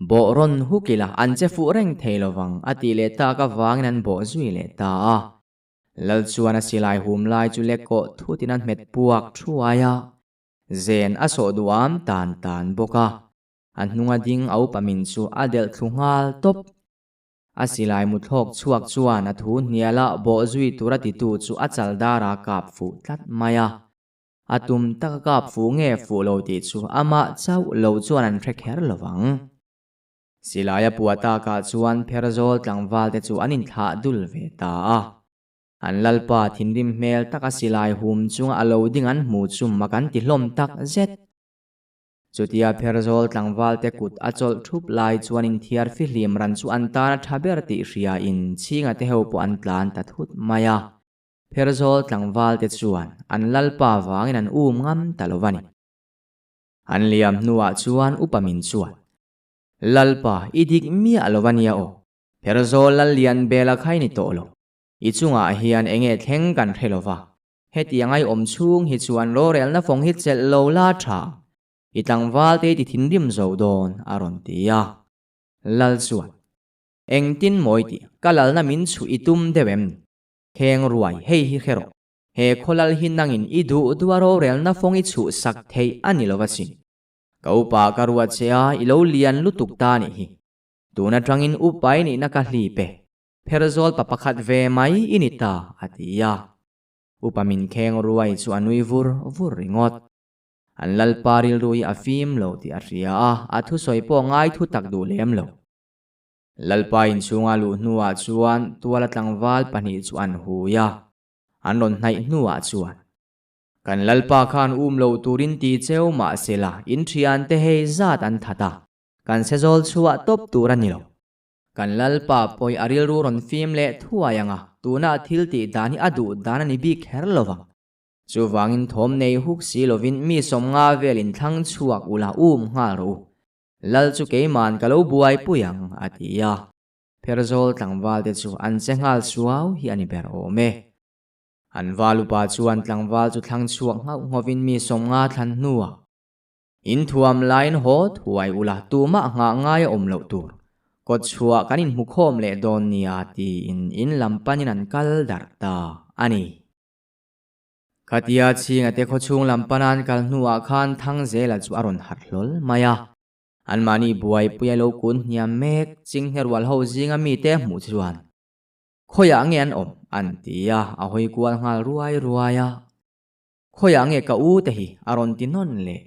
Speaker 1: Bawh rawn huk ila an che fuh reng thei lovang a tih leh tak avangin an bawh zui leh ta a. Lal chuan a silai hum lai chu lek kawh thutin a hmet puak thuai a, zen a sawh duham tan tan bawk a. A hnunga ding a upa min chu a delh thlu nghal tawp. A silai mu thlawk chhuak chuan a thu hniala bawh zui tura titu chu a chal dara kap fuh tlat mai a. A tum taka kap fuh nge fuh lo tih chu amah chauh lo chuan an hre kher lo vang. Silai a puah takah chuan Pherzawl tlangval te chu an inthlah dul ve ta a. An lalpa thinrim hmel taka silai hum chunga a lo ding an hmu chu mak an ti hlawm tak zet. Chutia Pherzawl tlangvalte kut a chawlh thup lai chuan inthiar fihlim ran chu an tan a tha ber tih hriain chhinga te ho pawh an tlan ta thut mai a. Pherzawl tlangvalte chuan an lalpa vangin an um ngam ta lo va ni. An liam hnuah chuan upa min chuan, Lalpa, i dik miah lo va nia aw. Pherzawl lal lian bela kha i ni tawh lo. I chungah hian enge thleng kan hre lo va. Hetiang ai awm chhung hi chuan rorelna fawng hi chelh lo la tha, i tlangval te i ti thinrim zo dawn, a rawn ti a. Lal chuan, Engtin mawi tih, ka lalna min chhuh i tum deuh em ni? Kheng ruai, hei hi hre rawh. He khawlal hi nangin i duh duh a rorelna fawng i chhuh sak theih a ni lo asin. Ka upa ka ruat che a, i lo lian lutuk ta nih hi. Tun atangin upa i nihna ka hlip e. Pherzawl pa pakhat ve mai i ni ta, a ti a. Upa min kheng ruai chu a nui vur vur ringawt. An lalpa rilru hi a fim lo tih a hria a, a thusawi pawh ngai thu tak duh lem lo. Lalpa inchhunga luh hnuah chuan tuala tlangval pahnih chu an hui a, an rawn hnaih hnuah chuan, Kan lalpa khan um lo turin ti cheu mah sela in thiante hei zat an that a, kan sezawl chhuah tawp tur a ni lo. Kan Lalpa pawi a rilru rawn fim leh thuai ang a, tuna a thil tih dan hi a duh dan a ni bik kher lo vang. Chuvangin thawm nei huk si lovin mi sawmnga velin thlang chhuak ula um nghal rawh u. Lal chu keiman ka lo buaipui ang, a ti a. Pherzawl tlangvalte chu an che nghal suau hi a ni ber awm e. An val upa chuan tlangval chu thlang chhuak nghauh nghovin mi sawmnga thlan hnuah, In thuam laiin haw thuai ula tumah nghah ngai a awm loh tur. Kawt chhuah kan inhmu khawm leh dawn nia tiin in lam panin an kal darh ta a ni. Khatia chhinga te khawchhung lam pana an kal hnuah khan Thangzela chu a rawn harh hlawl mai a. Anmahni buaipui a lo kun hniam mek chinghne rual ho zinga mite hmuh chuan khawiah nge an awm an ti a, a hawi kual nghal ruai ruai a. Khawiah nge ka u te hi a rawn ti nawn le?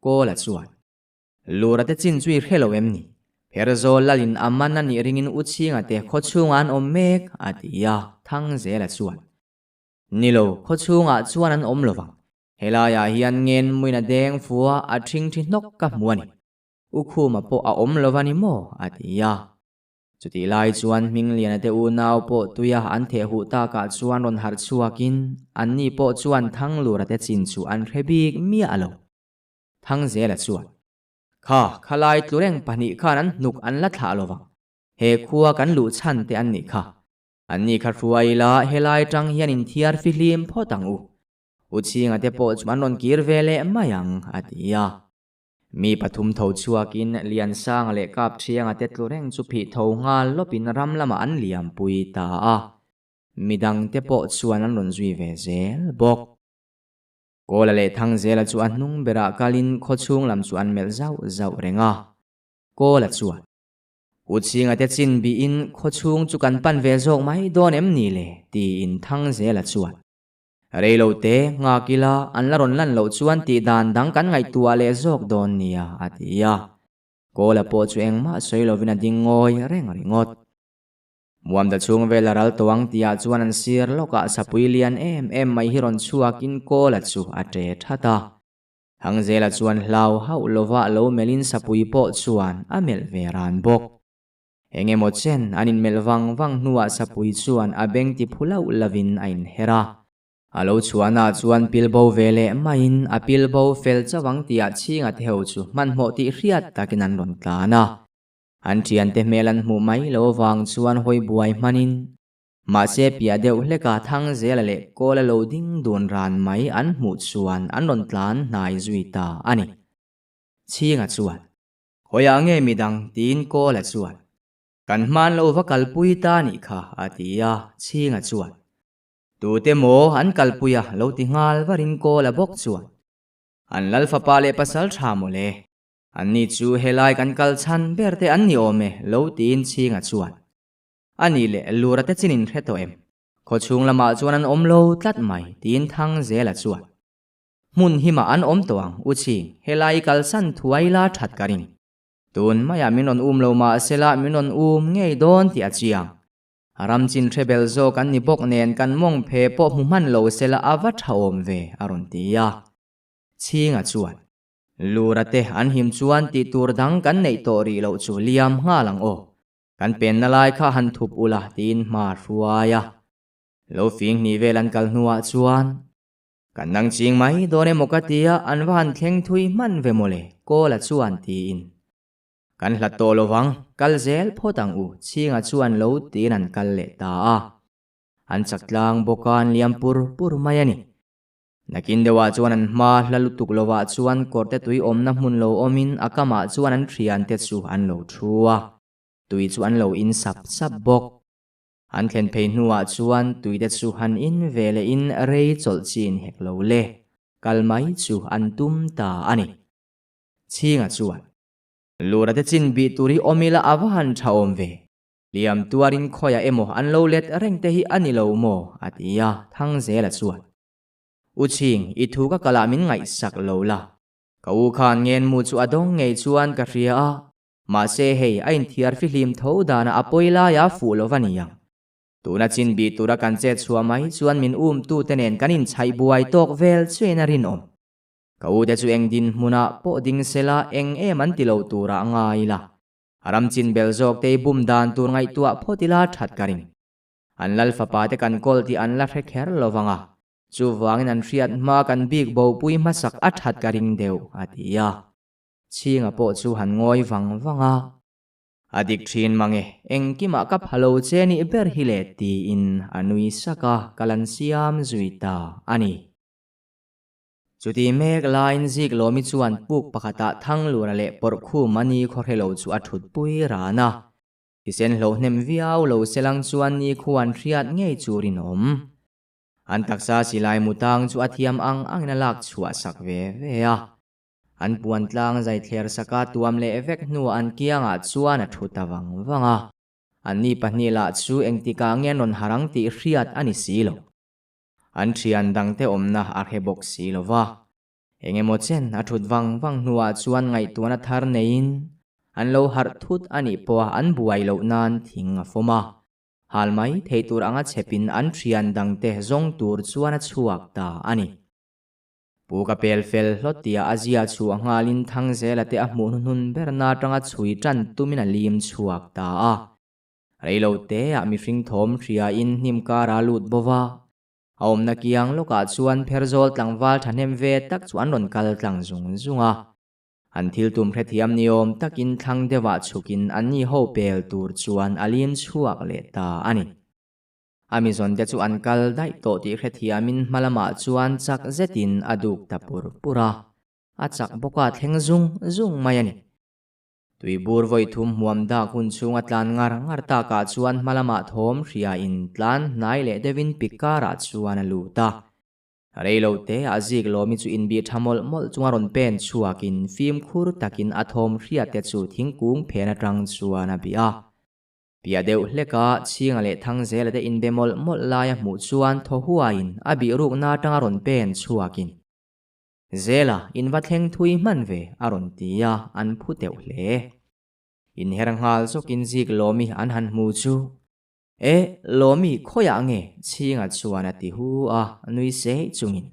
Speaker 1: Kawla chuan, Lura te chin chu i hre lo em ni? Pherzawl lalin a man a nih ringin u chhinga te khawchhungah an awm mek, a ti a, Thangzela chuan, Ni lo, khawchhungah chuan an awm lo vang. Helaiah hian ngen muin a deng fua a ṭhingṭhi hnawk ka hmu a ni. U Khuma pawh a awm lo va ni maw? a ti a. Chutih lai chuan Hmingliana te unau pawh tuia an theh huh takah chuan rawn harh chhuakin anni pawh chuan Thanglura te chin chu an hre bik miah lo. Thangzela chuan, Kha, khalai tlu reng pahnih khan an hnuk an la thlah lovang. He khua kan luh chhan te an nih kha. Anni kha hruai ila helai tang hian inthiar fihlim phawt ang u. U Chhinga te pawh chu an rawn kir ve leh mai ang, a ti a. Mi pathum tho chhuakin Liansanga leh Kapṭhianga te tlu reng chu phih tho nghal lawpin ram lamah an liampui ta a, midangte pawh chuan an rawn zui ve zel bawk. Kawla leh Thangzela chu a hnung berah kalin khawchhung lam chu an melh zauh zauh reng a. Kawla chuan, U Chhinga te chin bihin khawchhung chu kan pan ve zawk mai dawn em ni le? tiin Thangzela chuan, Rei lo te, nghak ila, an la rawn lan loh chuan tih dan dang kan ngaihtuah leh zawk dawn nia, a ti a. Kawla pawh chu engmah sawi lovin a ding ngawi reng ringawt. Muamda chhung vel a ral tawh ang tihah chuan an sir lawkah sapui lian em em mai hi rawn chhuakin Kawla chu a ṭe that a. Thangzela chuan hlau hauh lova lo melhin sapui pawh chuan a melh ve ran bawk. Eng emaw chen an inmelh vang vang hnuah sapui chuan a beng ti phu lauh lovin a inher a. A lo chhuahnaah chuan pilbo ve leh maiin a pilbo fel chauh ang tihah chhinga te ho chu hmanhmawh tih hriat takin an rawn tlan a. An thiante hmel an hmuh mai lo avang chuan hawi buai hmanin mahse piah deuh hleka Thangzela leh Kawla lo ding dun ran mai an hmuh chuan an rawn tlan hnai zui ta a ni. Chhinga chuan, Khawiah nge midang? tiin Kawla chuan, Kan hman lo va kalpui ta nih kha, a ti a, Chhinga chuan, Tute maw an kalpui a? lo ti nghal varin Kawla bawk chuan, An lal fapa leh pasal tha mawle. Anni chu helai kan kal chhan ber te an ni awm e, lo tiin Chhinga chuan, A nih leh Lura te chin in hre tawh em? Khawchhung lamah chuan an awm lo tlat mai, tiin Thangzela chuan, Hmun himah an awm tawh ang, U Chhing, helai i kalsan thuai la that ka ring. Tun maiah min rawn um lo mahsela min rawn um ngei dawn tih a chiang. Ram chin hre bel zawk an ni bawk nen kan mawng phe pawh hmu hman lo sela a va tha awm ve, a rawn ti a. Chhinga chuan, Lura te an him chuan tih tur dang kan neih tawh rih loh chu liam nghal ang aw. Kan penna lai kha han thup ula tiin hma hruai a. Lo fing hnih vel an kal hnuah chuan, Kan nang ching mai dawn emaw ka tia an va han thleng thui hman ve mawle, Kawla chuan tiin. Kan hlat tawh lovang, kal zel phawt ang u, Chhinga chuan lo tiin an kal leh ta a. An chak tlang bawk a an liam pur pur mai a ni. Nakin deuhah chuan an hma hla lutuk lovah chuan kawrte tui awmna hmun lo awmin a kamah chuan an thiante chu an lo thu a, tui chu an lo in sap sap bawk. An thlen phei hnuah chuan tuite chu han in ve lehin rei chawlh chin hek lo le, kal mai chu an tum ta a ni. Chhinga chuan, Lura te chin bih tur hi awm ila a va han tha awm ve, hliam tuarin khawiah emaw an lo let reng te hi a ni lo maw? a ti a, Thangzela chuan, U Chhing, i thu ka kalah min ngaihsak lo la, ka u khan ngenmu chu a dawng ngei chuan ka hria a, Mahse hei a inthiar fihlim tho danah a pawi laia fuh lo va ni ang. Tuna chin bih tura kan chet chhuah mai chuan min umtute nen kan inchhaih buai tawk vel chuin a rinawm. Ka ute chu eng dinhmunah pawh ding sela eng em an ti lo turah ngai ila. A ram chin bel zawk te i bum dan tur ngaihtuah phawt ila that ka ring. An lal fapa te kan kawl tih an la hre kher lo vang a, chuvangin an hriat hma kan bik bopui hmasak a that ka ring deuh, a ti a. Chhinga pawh chu han ngawi vang vang a. A dik thin mang e, engkimah ka pha lo che nih ber hi le tiin a nui sak a, ka lan siam zui ta a ni. Chuti mek laiin Ziklawmi chuan puk pakhatah Thanglura leh Pawrhkhuma ni khawhre lo chu a thutpui ran a. Thisen hlo hnem viau lo selang chuan ni khuan hriat ngei chu rinawm. An taksa silai mutang chu a thiam ang angin a lak chhuah sak ve ve a. An puan tlang zai thler saka tuam leh vek hnuah an kiangah chuan a thu ta vang vang a. Anni pahnih lah chu engtikah nge an rawn harang tih hriat a ni si lo. An thian dangte awmna a hre bawk si lo va. Eng emaw chen a thut vang vang hnuah chuan ngaihtuahna thar neiin an lo harh thut a nih pawha an buai loh nan thing a fawm a. Hal mai thei tur anga chhepin an thian dangte zawng tur chuan a chhuak ta a ni. Pu ka pel fel hlawt tia a zia chhuah nghalin Thangzela te a hmuh hnuhnun berna atanga chhui tan tumin a lim chhuak ta a. Reilo teah mihring thawm hriain hnim kara lut bo va. A awmna kiang lawkah chuan Pherzawl tlangval thahnem ve tak chu an rawn kal tlang zung zung a. An thil tum hrethiam ni awm takin thlang deuhah chhukin anni ho pel tur chuan a lim chhuak leh ta a ni. A mizawnte chu an kal daih tawh tih hrethiamin hma lamah chuan chak zetin a duk ta pur pur a, a chak bawk a thleng zung zung mai a ni. Tuibur vawi thum hmuam dak hun chhung a tlan ngar ngar takah chuan hma lamah thawm hriain tlan hnai leh deuhin pik karah chuan a lut a. Reilo te ah Ziklawmi chu inbih tha mawlh mawlh chunga rawn pen chhuakin fimkhur takin a thawm hriat te chu thingkung phen atang chuan a bih a. Piah deuh hleka Chhinga leh Thangzela te inbe mawlh mawlh lai a hmuh chuan thaw huaiin a bih rukna atanga rawn pen chhuakin, Zela, in va thleng thui hman ve, a rawn ti a, an phu teuh hle. Inher nghal zawkin Ziklawmi an han hmu chu, E, Lawmi khawiah nge? Chhinga chuan a ti hu a, nui sei chungin.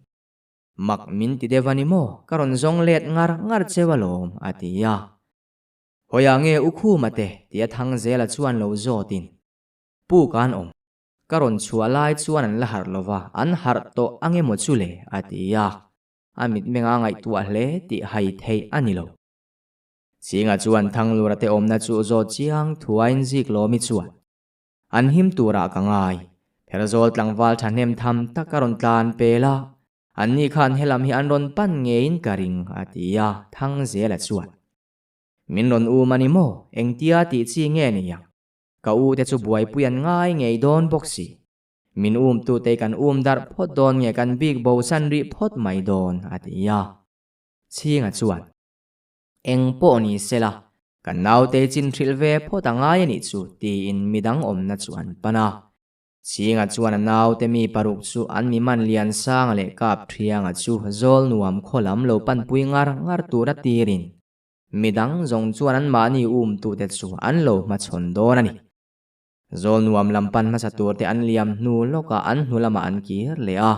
Speaker 1: Mak min ti deuh a ni maw? Ka rawn zawng let ngar ngar cheu alawm, a ti a. Hawiah nge u Khuma te? tia Thangzela chuan lo zawtin. Pu kan awm. Ka rawn chhuah lai chuan an la harh lo va, an harh tawh ange maw chu le? a ti a. A mitmenga ngaihtuah hle tih hai theih a ni lo. Chhinga chuan Thanglura te awmna chu zawt chiang thuain Ziklawmi chuan, An him turah ka ngai. Pherzawl tlangval thahnem tham tak a rawn tlan pel a, anni khan helam hi an rawn pan ngeiin ka ring, a ti a, Thangzela chuan, Min rawn um a ni maw? Engtia tih chi nge ni ang? Ka u te chu buaipui an ngai ngei dawn bawk si. Min um tute kan um darh phawt dawn nge kan bik bosan rih phawt mai dawn, a ti a. Chhinga chuan, Eng pawh ni sela, kan naute chin hrilh ve phawt a ngai a nih chu, tiin midang awmna chu an pan a. Chhinga chuan a naute mi paruk chu an mi man lian sanga leh kap thianga chu zawl nuam khaw lam lo panpui ngar ngar tura tirin midang zawng chuan anmahni umtute chu an lo hmachhawn dawn a ni. Zawl nuam lam pan hmasa turte an liam hnu lawkah an hnu lamah an kir leh a.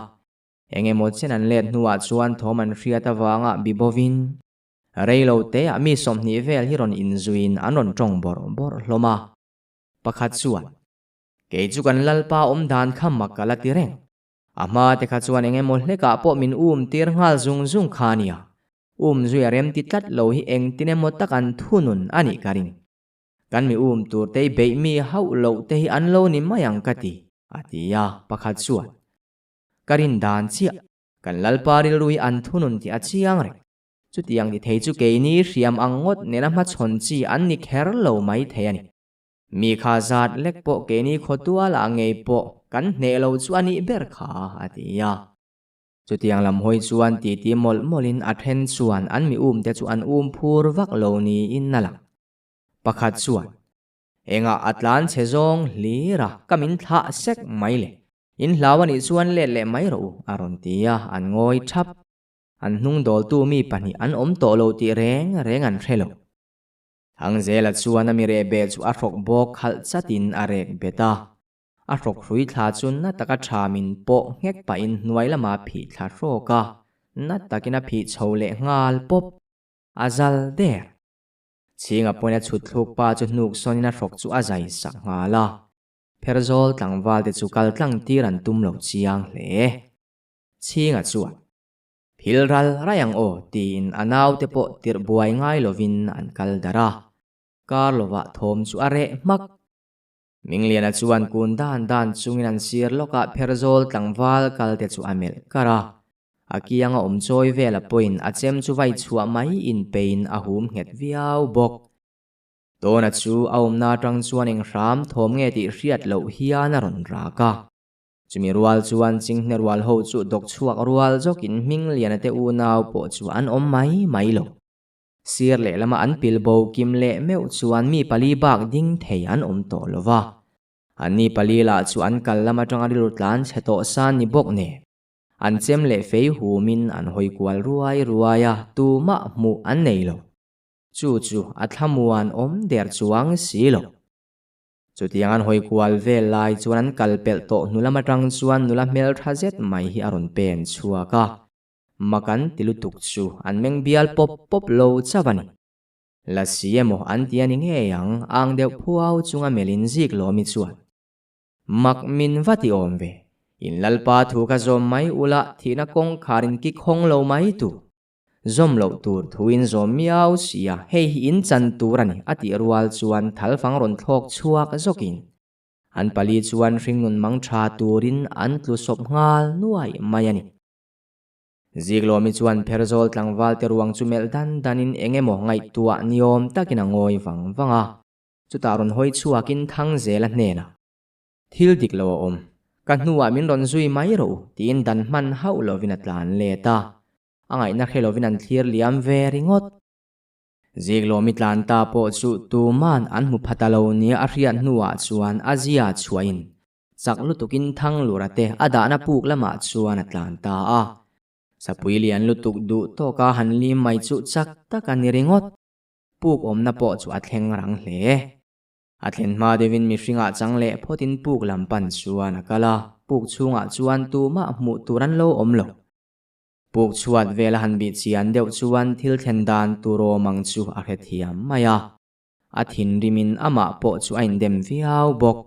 Speaker 1: Eng emaw chen an let hnuah chuan thawm an hriat avanga bibovin rei lo teah mi 20 vel hi rawn inzuiin an rawn tawng bawrh bawrh hlawm a. Pakhat chuan, Kei chu kan Lalpa awm dan kha mak ka la ti reng. A hma te kha chuan eng emaw hlekah pawh min um tir nghal zung zung kha a nia. Um zui a rem ti tlat lo hi engtin emaw tak an thunun a nih ka ring. Kan mi um tur te hi beih mi hauh loh te hi an lo ni mai ang ka ti, a ti a, pakhat chuan. Ka rin dan chiah, kan Lalpa rilru hi an thunun tih a chiang reng. Chutiang ti thei chu keini hriam ang ngawt nena hmachhawn chi an ni kher lo mai thei a ni. Mi kha zat lek pawh keini khawtualah ngei pawh kan hneh lo chu a nih ber kha, a ti a. Chutiang lam hawi chuan titi mawlh mawlhin a then chuan an mi umte chu an um phur vak lo niin a lang. Pakhat chuan, Engah a tlan chhe zawng hlir a, ka min thlah sek mai le. In hlau a nih chuan let leh mai rawh u, a rawn ti a, an ngawi thap. An hnung dawltu mi pahnih an awm tawh lo tih reng reng an hre lo. Thangzela chuan a mi reh beh chu a hrawk bawk khalh chatin a rek bet a. A hrawk hrui thla chu na taka tha min pawh nghek pahin hnuai lama phih thla hrawk a, na takin a phih chho leh nghal pawp. A zal der. Chhinga pawhin a chhut thluk pa chu hnuk sawnin a hrawk chu a zai sak nghal a. Pherzawl tlangval te chu kal tlang tir an tum lo chiang hle. Chhinga chuan, Phil ral rai ang aw tiin a naute pawh tirh buai ngai lovin an kal darh a. Kar lovah thawm chu a reh hmak. Mingliana chuan kun dan dan chungin an sir lawkah Pherzawl tlangval kal te chu a melh kar a. A kianga awm chawi vela pawhin a chem chu vai chhuah mai inpeiin a hum nghet viau bawk. Tawna chu a awmna atang chuan eng hram thawm nge tih hriat loh hian a rawn rak a. Chumi rual chuan Chinghne rual ho chu dawk chhuak rual zawkin Hmingliana te unau pawh chu an awm mai mai lo. Sir lehlama an pil bo kim leh meuh chuan mi pali bak ding thei an awm tawh lo va. Anni pali lah chu an kal lam atanga rilru tlan chhe tawh san ni bawk nen. An chem leh fei humin an hawi kual ruai ruai a, tumah hmuh an nei lo. Chu chu a thlamuan awm der chuang si lo. Chutiang an hawi kual vel lai chuan an kal pelh tawh hnu lam atang chuan nula hmel tha zet mai hi a rawn pen chhuak a. Mak an ti lutuk chu an meng bial pawp pawp lo chauh a ni. Lasi emaw an ti a ni ngei ang, ang deuh phuau chunga melhin zik lawmi chuan, Mak min va ti awm ve, in Lalpa thu ka zawm mai ula thihna kawngkhar in kik hawng lo mai tu. Zawm loh tur thuin zawm miau sia, hei hi in chan tur a ni, a tih rual chuan thalfang rawn thlawk chhuak zawkin an pali chuan hringnun mang tha turin an tlu sawp nghal nuai mai a ni. Ziklawmi chuan Pherzawl tlangval te ruang chu melh dan danin eng emaw ngaihtuah niawm takin a ngawi vang vang a, chutah rawn hawi chhuakin Thangzela hnenah, Thil dik lo a awm. Ka hnuah min rawn zui mai rawh u, tiin dan hman hauh lovin a tlan let a. A ngaihna hre lovin an thlir liam ve ringawt. Ziklawmi tlan ta pawh chu tuman an hmu pha ta lo nia a hriat hnuah chuan a zia chhuahin chak lutukin Thanglura te a dahna puk lamah chuan a tlan ta a. Sapui lian lutuk duh tawka han lim mai chu chak tak a ni ringawt. Puk awmna pawh chu a thleng rang hle. A thlen hma deuhin mihringah chang leh phawtin puk lam pan chuan a kal a, puk chhungah chuan tumah hmuh tur an lo awm lo. Puk chhuat vel a han bih chian deuh chuan thil thlen dan tur awm ang chu a hrethiam mai a, a thinrimin amah pawh chu a indem viau bawk.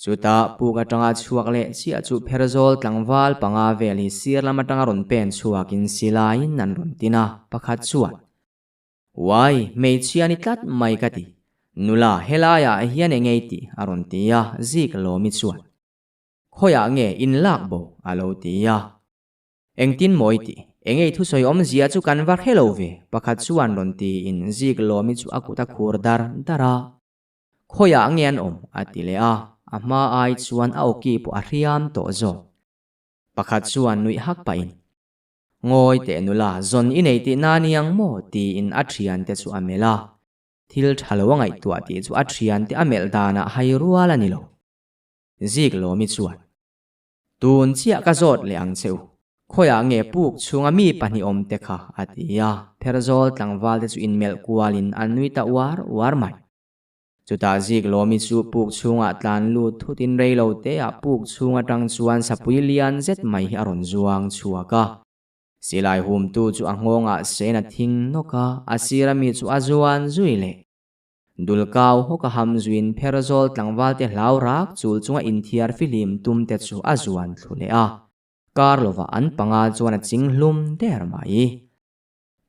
Speaker 1: Chutah puk atanga chhuak leh chiah chu Pherzawl tlangval panga vel hi sir lam atanga rawn pen chhuakin silaiin an rawn tin a, pakhat chuan, Uai, hmeichhia ni tlat mai ka ti, nula helaiah hian eng ei tih a rawn ti a, zik lawmi chuan, Khawiah nge in lak bo? a lo ti a. Engtin maw i tih? Enge i thusawi awmzia chu kan va hre lo ve, pakhat chuan rawn tiin zik lawmi chu a kut a khur dar dar a. Khawiah nge an awm? a ti leh a, a hma ai chuan a awki pawh a hriam tawh zawk. Pakhat chuan nuih hak pahin, Ngawi teh nula, zawn i nei tih na niang maw? tiin a thiante chu a melh a. Thil tha lo a ngaihtuah tih chu a thiante a melh danah hai rual a ni lo. Zik lawmi chuan, Tun chiah ka zawt leh ang che u, khawiah nge puk chhunga mi pahnih awm te kha? a ti a, Pherzawl tlangval te chu inmelh kualin an nui ta uar uar mai. Chutah Zik lawmi chu puk chhungah tlan lut thutin rei lo teah puk chhung atang chuan sapui lian zet mai hi a rawn zuang chhuak a. Silai humtu chu a nghawngah sen a thing nawk a, a sira mi chu a zuan zui leh. Dulkau hawk a ham zuin Pherzawl tlangvalte hlau rak chul chunga inthiar fihlim tum te chu a zuan thlu leh a, kar lovah an panga chuan a ching hlum der mai.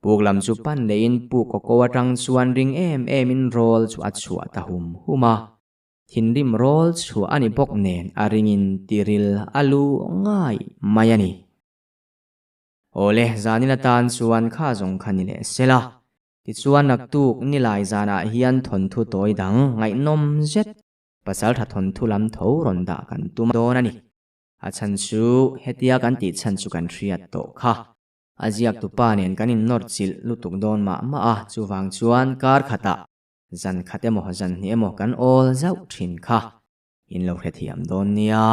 Speaker 1: Puk lam chu pan lehin puk kaw ko atang chuan ring em emin rawl chu a chhuah ta hum hum a, thinrim rawl chhuah a ni bawk nen a ringin tiril a lu ngai mai a ni. Awle, zanin atan chuan kha zawng kha ni leh sela. Tichuan naktuk nilai zanah hian thawnthu tawi dang ngaihnawm zet pasaltha thawnthu lam tho rawn dah kan tum dawn a ni. A chhan chu hetia kan tih chhan chu kan hriat tawh kha. A ziaktupa nen kan innawr chilh lutuk dawn mah mah a, chuvang chuan kar khatah zan khat emaw zan hnih emaw kan awl zauh thin kha in lo hrethiam dawn nia.